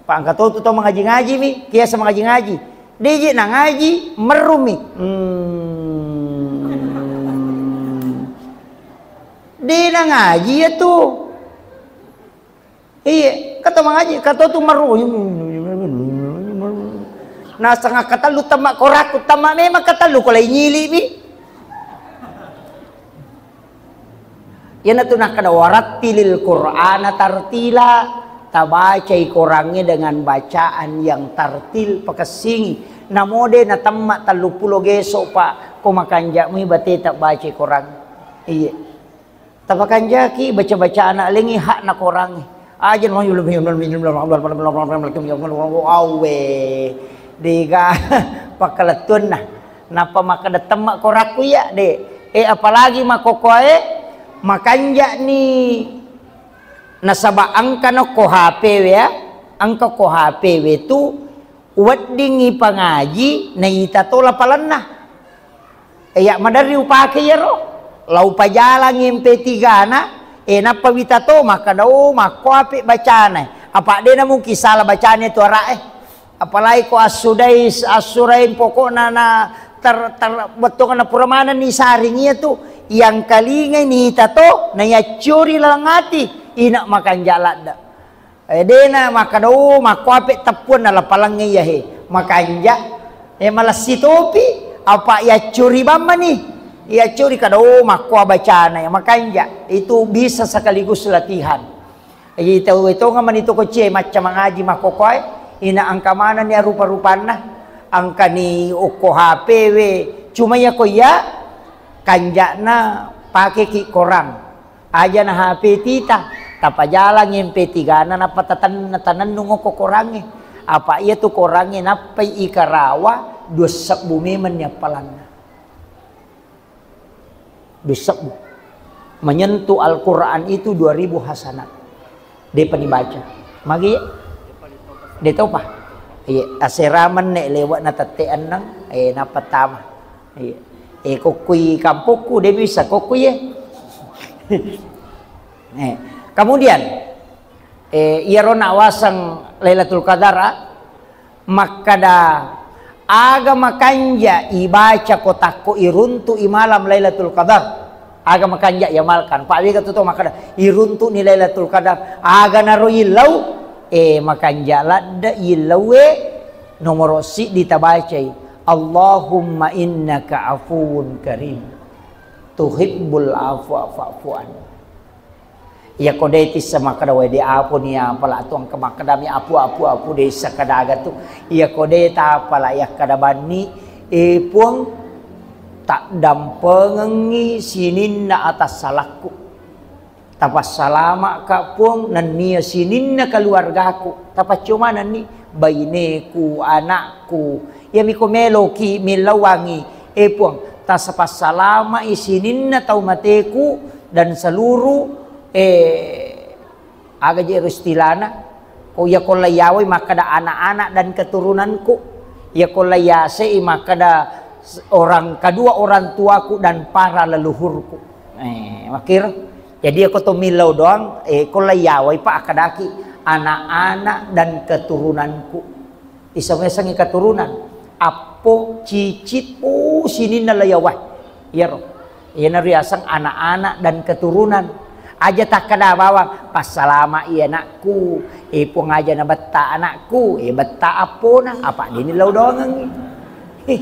Pa engka to tu tau mangaji-ngaji mi, kiasa mangaji-ngaji. Deje nangaji, merrumi. Hmm. De nangaji ya tu. Iya, kato tu maru. Naseng katellu temma korakku, temma memang katellu ko lai nyili mi. Iyanatu nakkeda warattilil Qur'ana tartila, tabacai Korangnge dengan bacaan yang tartil, pakessingi. Namode natemma telluppulo geso, Pak, ko makanja'mi bateta bacai Korang. Iya. Tapakanjaki baca-bacana lengi hakna Korangnge. Aja awe. Dega pakkalettuanna. Nappa makkeda temma korakku iya, de. Eh, apalagi makkokoe, makanja'ni nasaba engka nokko H P we ya. Engka ko H P we tu weddingngi pangaji naita to lapalenna. Iya maderri upake iyaro. Lau pajalangi M P tiga na, eh, nappa wita to makkeda, "Oh, makko ape bacana." Apa de na mungkin salah bacana tu ara'e. Apalagi ko assudai, assurain pokokna na ter, ter, bettuanna pura manenni saring iya tu. Yang kalingai nita to, na yaccuri laleng ati, ina makanja ladde. Eh, dena makkeda, "Oh, makko ape teppuanna lapalengnge iya he." Makanja. Eh, malessi topi, apa yaccuri bammani. Yaccuri kada, "Oh, makko abacana ya." Makanja. Itu bisa sekaligus latihan. Eh, tau etonga mani toko cie macca mangaji makkokoe, ina engka manenni rupa-rupanna. Engkani okko H P we. Cuma ya ko iya kanjana pakeki Korang. Aja na H P tita, tapajalang M P tiga na, nappa taten-, tanennung okko Korangnge. Apa iya tu Korangnge nappai ikarawa dua sebbu memang ni appalanna. Dua sebbu. Menyentuh Al-Quran itu dua ribu hasanat. Depa ni baca. Magi? De topa. Iya, asera menne lewat na tette enneng, eh, nappa tama. Iya. Eh, kokkui kampokku, de bisa kokkui, eh. Eh, kemudian, eh, iyaro nawaseng Lailatul Qadar, ah, makkada, aga makanja ibaca ko takko iruntu i malam Lailatul Qadar. Aga makanja iamalkan. Pak, wega tu to makkada, iruntu ni Lailatul Qadar. Aga naro illau, eh, makanja ladde illaue nomoro siddi tabacai. Allahumma innaka afuwun karim. Tuhibbul afwa fa'fu anni. Iyako de tissa makkada, "Wae, de apo ni apala tu engka makkadami apu, apu, apu, de issa kadaga tu." Iyako de tapala yakkada banni, "Eh, Puang, taddampengengngi sininna atassalakku. Tapassalama'ka, Puang, nennia sininna keluargaku." Tapaccio manenni baineku, anakku. Iyami ko meloki millauangi, "Eh, Puang, tasapassalama'i sininna tau mateku dan seluruh, eh, aga je ero istilana, ko iya ko lai yawai makkada anak-anak dan keturunanku, iya ko lai yasei makkada s-, orang kedua orang tuaku dan para leluhurku." Eh, makkiro. Jadi, iya ko to millau doang, eh, ko lai yawai pa akkadaki anak-anak dan keturunanku. Iseng-isengngi keturunan, appo, cicit, oh, sininna layawa. Iyaro. Iyana riaseng anak-anak dan keturunan. Aja takkada bawang, "Passalama i anakku, eh, Puang aja na betta anakku, eh, betta appona," apa dini lau doangengngi. Heh,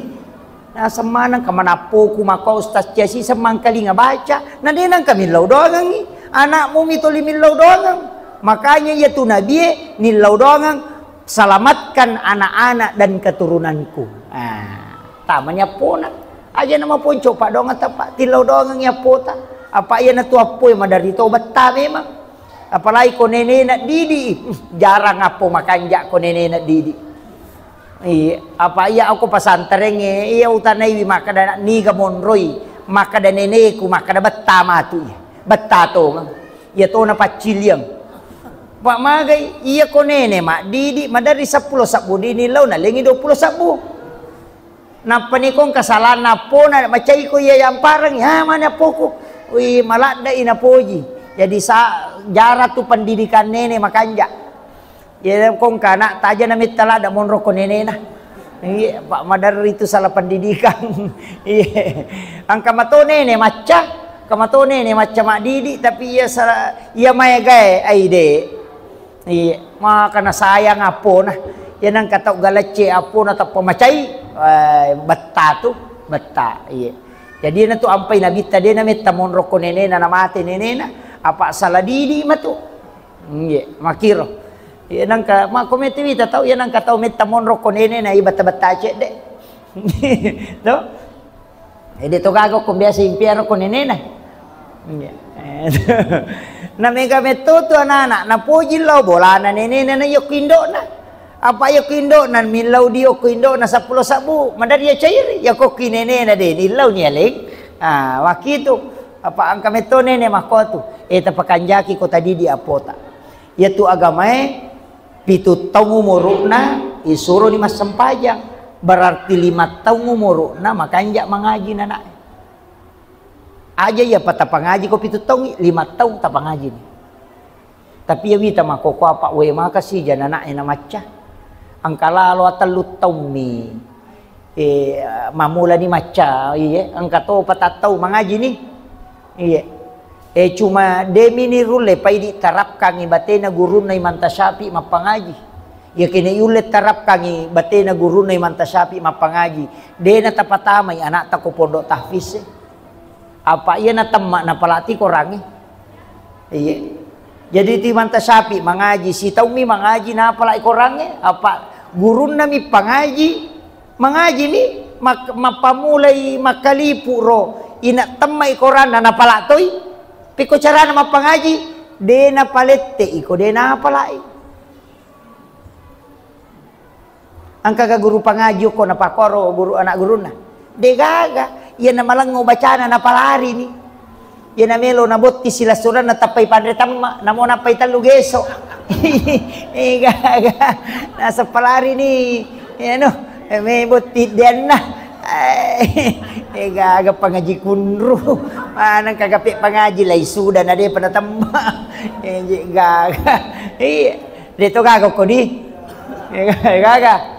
naseng maneng ka manappoku maka Ustaz Ciasi semmangkalinga baca, na de nangka millau doangengngi. Anakmu mitoli millau doangeng. Makanya iya tu nabie nillau doangeng, "Selamatkan anak-anak dan keturunanku." Ah, tamani appona. Aja nama ponco, Pak, doang tepa, tillau doangengngi appota. Apa iya natu appoi madari to betta memang. Apalagi ko nenena didi, hmm, jarang appo makanja ko nenena didi. Iya, apa iya aku pesantrengnge, iya utanaiwi makkada niga monroi, makkada neneku, makkada betta matu iya. Betta tongeng. Iya tona pacciliang. Pak magai, iya ko nene maddidi, madari seppulo sebbu dini lau, nalengi dua puluh sebbu. Nappa ni kong kasalanna appona, macaiko iya yampareng, "Ya, mana appoku?" Wi, maladde'i napoji. Jadi sa-, jarang tu pendidikan nene makanja. Iya, kongka anak taja na metta ladde monro ko nenena. Iya, Pak, maderri tu salah pendidikan. Iya. Engka mato nene macca, engka mato nene macca maddidi, tapi iya salah, iya maegae, ai de. Iya, maka na sayang apona. Iya, nangka tau galecce apona tappa macai, eh, betta tu, betta. Iya. Jadi na tu ampai nabitta de na metta monro ko nenena, na mate nenena, apa salah didi matu. Iya, makiro. Iya, nangka, ma ko mete wita tau, iya, nangka tau metta monro ko nenena, iya, betta-betta cedde. To? Ede to gaga ko biasa impiaro ko nenena. Iya. Na mega metto tu anak-anak, napoji lao bolana nenena na yokko indokna. Apa yokko indokna millau di yokko indokna seppulo sabbu, madari ya cairi, ya kokki nenena de, nillau ni aleng. Ah, wakitu. Apa engka metto nene makkotu. Eh, tapakanjaki ko tadi di apota. Iyatu agamae pitu taung umuru'na isuroni massempajang. Berarti lima taung umuru'na makanja mangaji nanae. Aja iya patapangaji ko pitu taung, lima taung tapangajini. Tapi iya wita makkokkoe apa wae maka sija nanae na macca. Engka lalo atellu taummi. Eh, mammulani macca, iye, engka to patattau mangajini. Iye. Eh, cuma demi ni rulle paidi tarapkangi batena gurunna Imam Tasyafi mappangaji. Iya kene yulle tarapkangi batena gurunna Imam Tasyafi mappangaji. Dena tapatamai anakta ko pondok tahfiz e. Apa iya natemma napalati korangnge? Iya. Jadi ti Imam Tasyafi mangaji, sitaummi mangaji napalai korangnge, apa gurunna mi pangaji, mangaji mi mak-, mappamulai makkalipu ro, ina temmai koranna napala toi, pekko carana mappangaji, de napalette iko, de napalai. Engkaga guru pangaji okko napakkoro guru anak gurunna? Degaga. Iya namalengngo bacana napalarini. Iya namelo nabotti silessurenna tappai panre temma, namo nappai tellu geso. Degaga. Naseng palarini. Iya no. Me botti deanna. Eh, gaga pangaji kunru. Maneng kagape pangaji lai suda na depa natemma. Eh, gaga. Iya. De to gaga kodi. Gaga.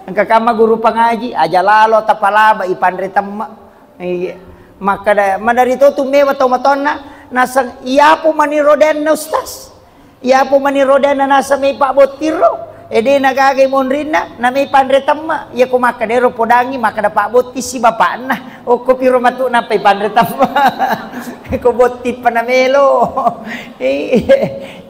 Engka kamma guru pangaji, aja lalo tapalaba ipanre temma. Iya. Makkada, madari to tu mewa to matonna, naseng, iyapo mani rodenna ustaz. Iyapo mani rodenna naseng mei pabottirro. Ede nagagai monrinna, na mei panre temma. Iya ko makkada ero podangi, makkada pabotti si bapakna. Okko piro matu nappai panre temma. Ko botti pa namelo. Iya.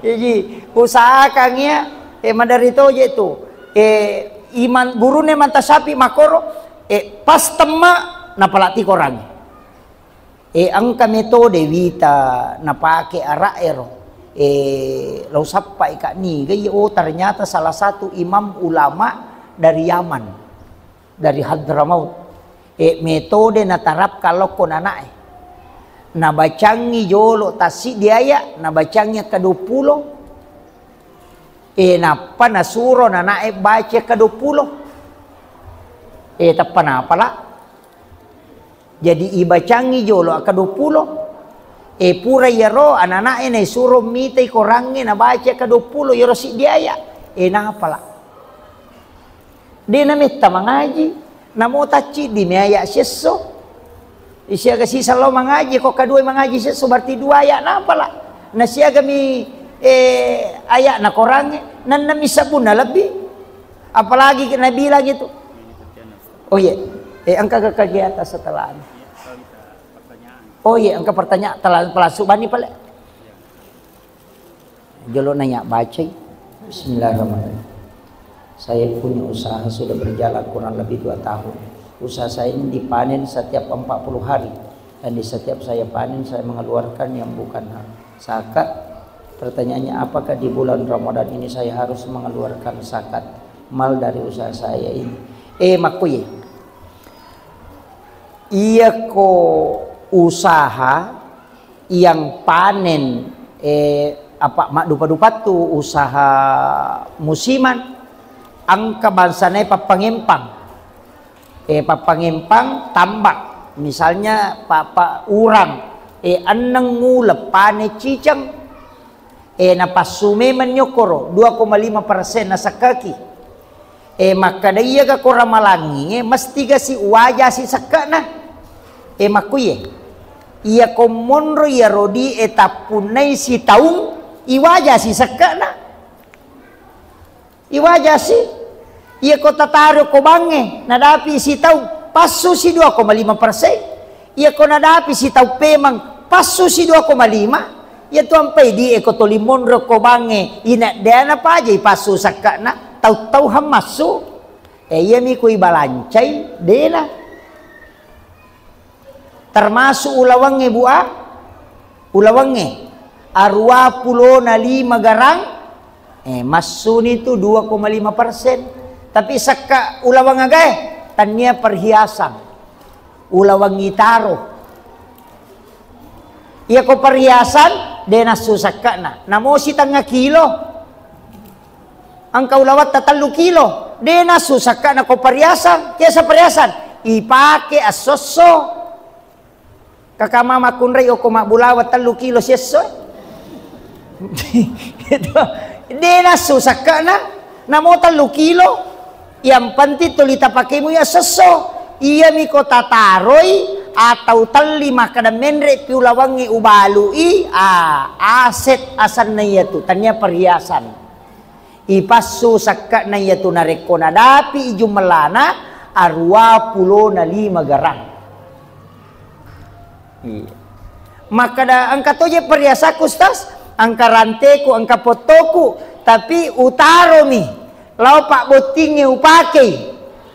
Jadi, usahakan ya, eh, madari toje tu. Eh, iman, gurune mantasapi makoro, eh, pas temma napalati korangi. Eh, engka metode wita napake arak ero. Eh, lau sappai kak niga iya, oh, ternyata salah satu imam ulama dari Yaman. Dari Hadramaut. Eh, metode natarapkan lokko nanae. Nabacangi jolo tassiddi aya, nabacangi akka duappulo. Eh, nappa nasuro nanae baca akka duappulo. Eh, tappa napala. Jadi ibacangi jolo akka duappulo. Eh, pura iyaro ananae naisuro mitai korangnge nabaca akka duappulo iyaro siddi aya. Eh, napala. De nametta mangaji, namo tacciddi mi aya siesso. Siaga siseng lao mangaji, ko kaduai mangaji siesso berarti dua aya napala. Na siaga mi, eh, aya na korangnge, nanna mi sabbunna lebbi. Apalagi nabilang itu. Oh iya, eh, engka ke kegiatan setelah ini. Oh iya, engka pertanyaan, telah pelasuk bani pale. Jolo nanya bacai. Bismillahirrahmanirrahim. Saya punya usaha sudah berjalan kurang lebih dua tahun. Usaha saya ini dipanen setiap empat puluh hari. Dan di setiap saya panen, saya mengeluarkan yang bukan hak zakat. Pertanyaannya, apakah di bulan Ramadan ini saya harus mengeluarkan zakat mal dari usaha saya ini? Eh, makkuye. Iyako usaha yang panen, eh, apa, maddupa-dupattu usaha musiman, engka bangsanae pappangempang. Eh, pappangempang tambak. Misalnya, pa-, pa-, urang, eh, enneng uleng pane ciceng, eh, napassu memeng ni okkoro, dua koma lima persen nasekkaki. Eh, makkeda, "Iyaga ko ramalangngi, eh, mestiga si uwaja si sekke'na?" Eh, makkuye, "Iya ko monro iyaro di, eh, tappunnai sitaung, iwaja si sekke'na?" Iwajasi, iya ko tataro ko bangnge, nadapi sitaung, passu si dua koma lima persen. Iya ko nadapi sitaung pemeng, passu si dua koma lima. Iya tu ampai di e ko toli monro ko bangnge, ina dena paja ipassu sakka na, tau-tau hammassu. E, iya mi ko ibalancai, dena. Termasuk ulawangnge, Bu, a? Ulawangnge arua pulona lima garang, eh, massuni tu dua koma lima persen. Tapi sakka ulawang agae, tania perhiasan. Ulawang itaro. Iya ko perhiasan, de nassu sakkana. Namo sitengnga kilo. Engka ulawatta tellu kilo, de nassu sakkana ko perhiasan, kiasa perhiasan, ipake esso-esso. Kaka mama kunrai oko mabbulawa tellu kilo siesso. Gitu. De nassu sakkana, namo tellu kilo, yang penting tuli tapakemu ya esso-esso. Iya mi ko tataroi atau telli makkeda menre pi ulawangnge ubalui, ah, aset asenna iya tu, tania perhiasan. Ipassu sakke'na iyatu narekko nadapi i jumellana arua pulona lima garang. Iya. Makkeda, "Engka toje perhiasaku, Ustaz, engka ranteku, engka pottoku, tapi utaromi lao pabbottingnge upakei."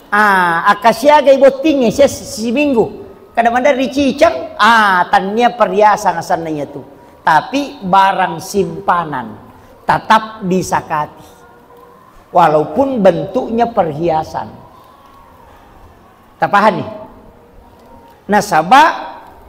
Ah, akkasiagai bottingnge ses-, siminggu. Kada maderri ciceng, ah, tania perhiasan asenna iyatu. Tapi barang simpanan tetap disakati. Walaupun bentuknya perhiasan. Tapahani? Nasaba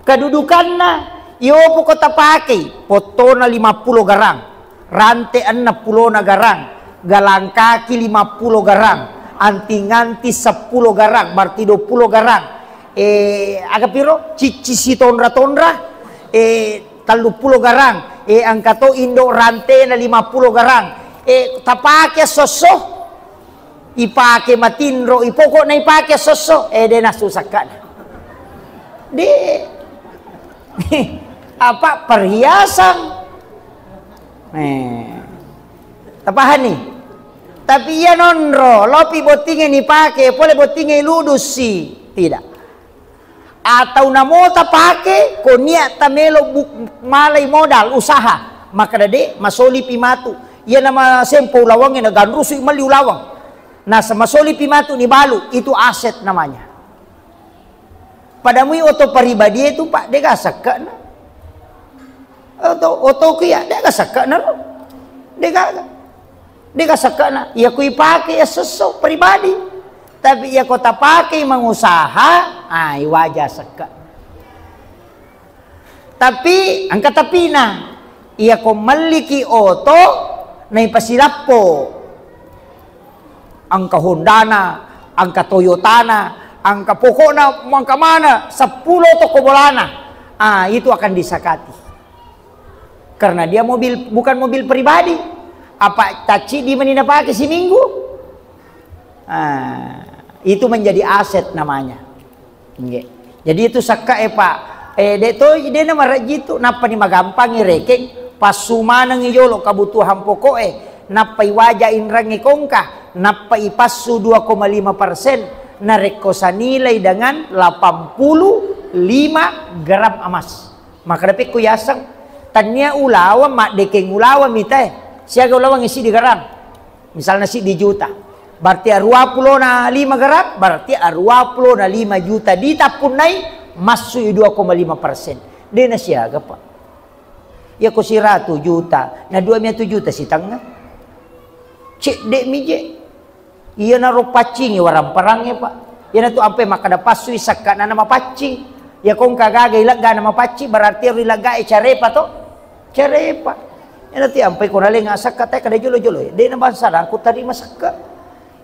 kedudukanna, iyopo ko tapakei, pottona lima pulo garang, rante enneng pulona garang, galang kaki lima pulo garang, anting-anting seppulo garang, berarti dua pulo garang. Eh, aga piro? Cicci sitonra-tonra, eh, tellu pulo garang, eh, engka to indo rantena lima pulo garang, eh, tapake esso-esso, ipake matinro, ipokokna ipake esso-esso, eh, de nassu sakkana. De. Apa perhiasan? Eh. Tapahani? Tapi iya nonro, lopi bottingnge nipake, pole bottingnge ludusi. Tidak. Atau namo tapake, ko nia tamelo bu-, malai modal usaha. Makkeda de, masolipi matu. Iya nama sempo ulawangnge na ganrusu melli ulawang. Nasa masolipi matu ni balu, itu aset namanya. Padamui oto pribadi itu, Pak, dega sekkena. Oto, otoku iya, dega sekkena ro. Dega. Dega sekkena, iya ku ipake ya sesso pribadi. Tapi iya ko tapake mangusaha, ah, iwaja sekke. Tapi engka tapina, iya ko melliki oto, naipasilappo. Engka Hondana, engka Toyotana, engka pokokna mangka mana, seppulo toko bolana. Ah, itu akan disakati. Karena dia mobil, bukan mobil pribadi. Apa tacci di meni napake siminggu? Ah, itu menjadi aset namanya. Nggih. Jadi itu sakka e, Pak. Eh, de to, de na marejji tu, nappa ni magampangi rekeng, passu manengi jolo kebutuhan pokok e, nappa iwaja inrangi kongka, nappa ipassu dua koma lima persen, narekko sanilai dengan delapan puluh lima gram emas. Makkeda pekko yaseng, tania ulaweng, maddekeng ulaweng mitae, siaga ulaweng isi digarang. Misalna siddi juta, berarti arua pulona lima garang, berarti arua pulona lima juta ditappunnai, massui dua koma lima persen. De nasiaga, Pak. Iya ko siratu juta, na dua miatu juta sitengnga. Cedde mi je. Iyanaro paccingi waramparangnya, Pak. Iyanatu ampe makkeda passui sakkana namapaccing. Iya ko engka gaga ilegga namapaccing, berarti ero ilegga e carepa to. Carepa. Iyanatu ampai ko nalenga sakka tae kada jolo-jolo. De na bangsa dangku tarima sakka.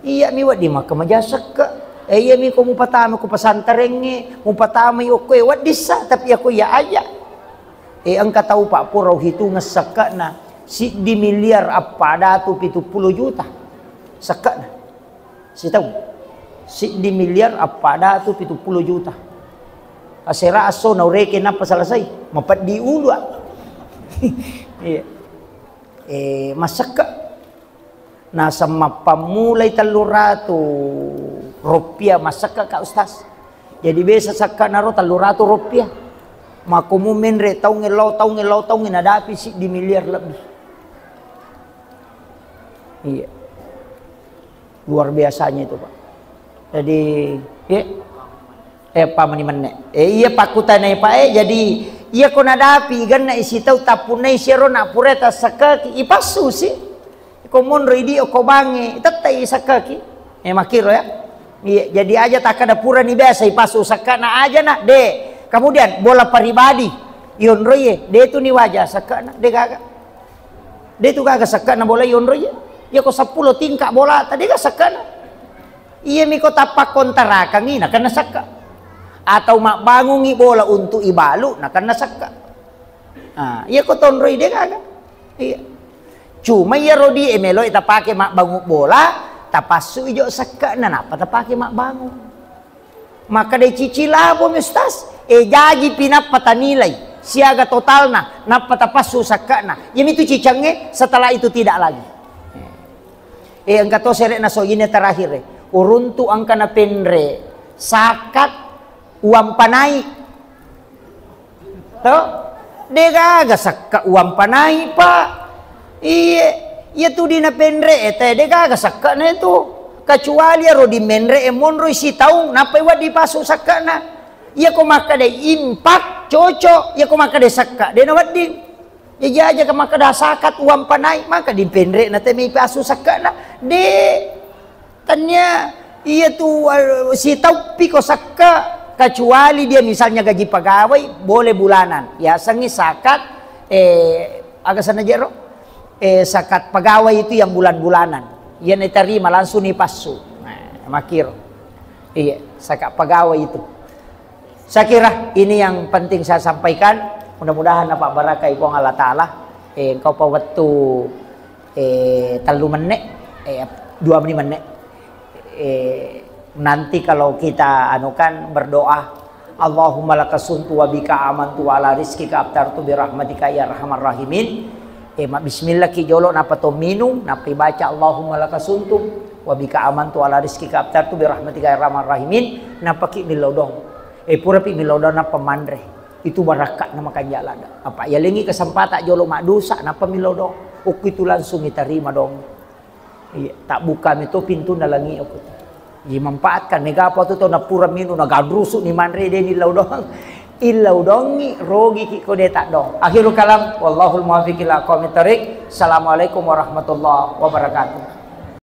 Iya mi wedding makkamaja sekka. Eh, iya mi ko mupatama ko pesantrengnge, mupatamai okko e weddissa, tapi iya ko iya aja. Eh, engka tau, Pak, pura uhitungeng sekke'na siddi miliar appada atu pitu pulo juta. Sekke'na. Sitaung. Siddi miliar appada atu pitu pulo juta. Asera asso naureke nappa selesai. Mapeddi ulu, ah. Iya. Eh, massekke'. Naseng mappammulai telluratu rupiah massekke', Kak Ustaz. Jadi biasa sekke'na ro telluratu rupiah. Makko mu menre taungnge lao, taungnge lao, taungnge nadapi siddi miliar lebih. Iya. Luar biasanya itu, Pak. Jadi, iya. Eh, apa mani menne? Eh, iya, pakkutanai, Pak, eh. Jadi, iya ko nadapi, igenna isi tau tappunnai siaro na pura tasekkeki, ipassu si. Ko monro idi ko bange, tettai sekkeki. Eh, makkiro ya. Iya, jadi aja takkada purani biasa ipassu sekke'na aja na, de. Kemudian bola pribadi, ionroi e, de tu ni waja sekke'na, de gaga. De tu gaga sekke'na bola ionroi e. Iya ko seppulo tingkat bola, tadi ga sekke'na. Iya mi ko tappa kontarakangi, nakenna sekke'. Atau mabbangungi bola untuk ibalu, nakenna sekke'. Ah, iya ko tonroi de gaga. Iya. Cuma iya rodi e melo tapake mabbangung bola, tapassu ijo sekke'na, nappa tapake mabbangung. Maka de cici labo mi, Ustaz. Eh, jaji pi nappa tanilai siaga totalna, nappa tapassu sekke'na. Iya mi tu cicangnge, setelah itu tidak lagi. Eh, engka to sere'na so ine terakhir, eh. Uruntu engka napenre sakat uang panai. To? De gaga sekka uang panai, Pak. Iye, iya tu di napenre e te, de gaga sekka na itu. Kecuali aro di menre e monroi sitaung, nappa iwa dipasu sekka na. Iya ko makkeda impak, cocok. Iya ko makkeda sekka, de na wedding. Jaji aja ka makkeda sakat uang panai, maka di penre na te mi pasu sekka na. De, tania iya tu, eh, sitauppi ko sekka, kecuali dia misalnya gaji pegawai, boleh bulanan. Yasengngi sakat, eh, aga sana jero? Eh, sakat pegawai itu yang bulan-bulanan. Iya na terima langsung ni pasu. Nah, makiro. Iya, sakat pegawai itu. Saya kira ini yang penting saya sampaikan. Mudah-mudahan napabarakai Puang Allah Ta'ala. Eh, engkau pa wettu, eh, tellu menne, eh, dua menne. Eh, nanti kalau kita anukan berdoa, Allahumma laka sumtu wa bika amantu wa ala rizqika aftartu bi rahmatika ya arhamar rahimin. Eh, ma bismillah ki jolo, napa to minum, napa baca Allahumma laka sumtu wa bika amantu wa ala rizqika aftartu bi rahmatika ya arhamar rahimin, napa ki millau doang. Eh, pura pi millau doang, napa manre. Itu barakka na makanja lada. Apa yalengi kesempatan jolo maddosa, napa millau doang. Okko itu langsung diterima doang. Iya, tabbuka mi to pintunna langi okko. Jadi manfaatkan, mega apa tu tau napura minum, nagadrusu ni manre, de ni illau doang. Illau doangi, rogi ki ko de tak doang. Akhirul kalam, wallahul muwaffiq ila aqwamit thariq. Assalamualaikum warahmatullahi wabarakatuh.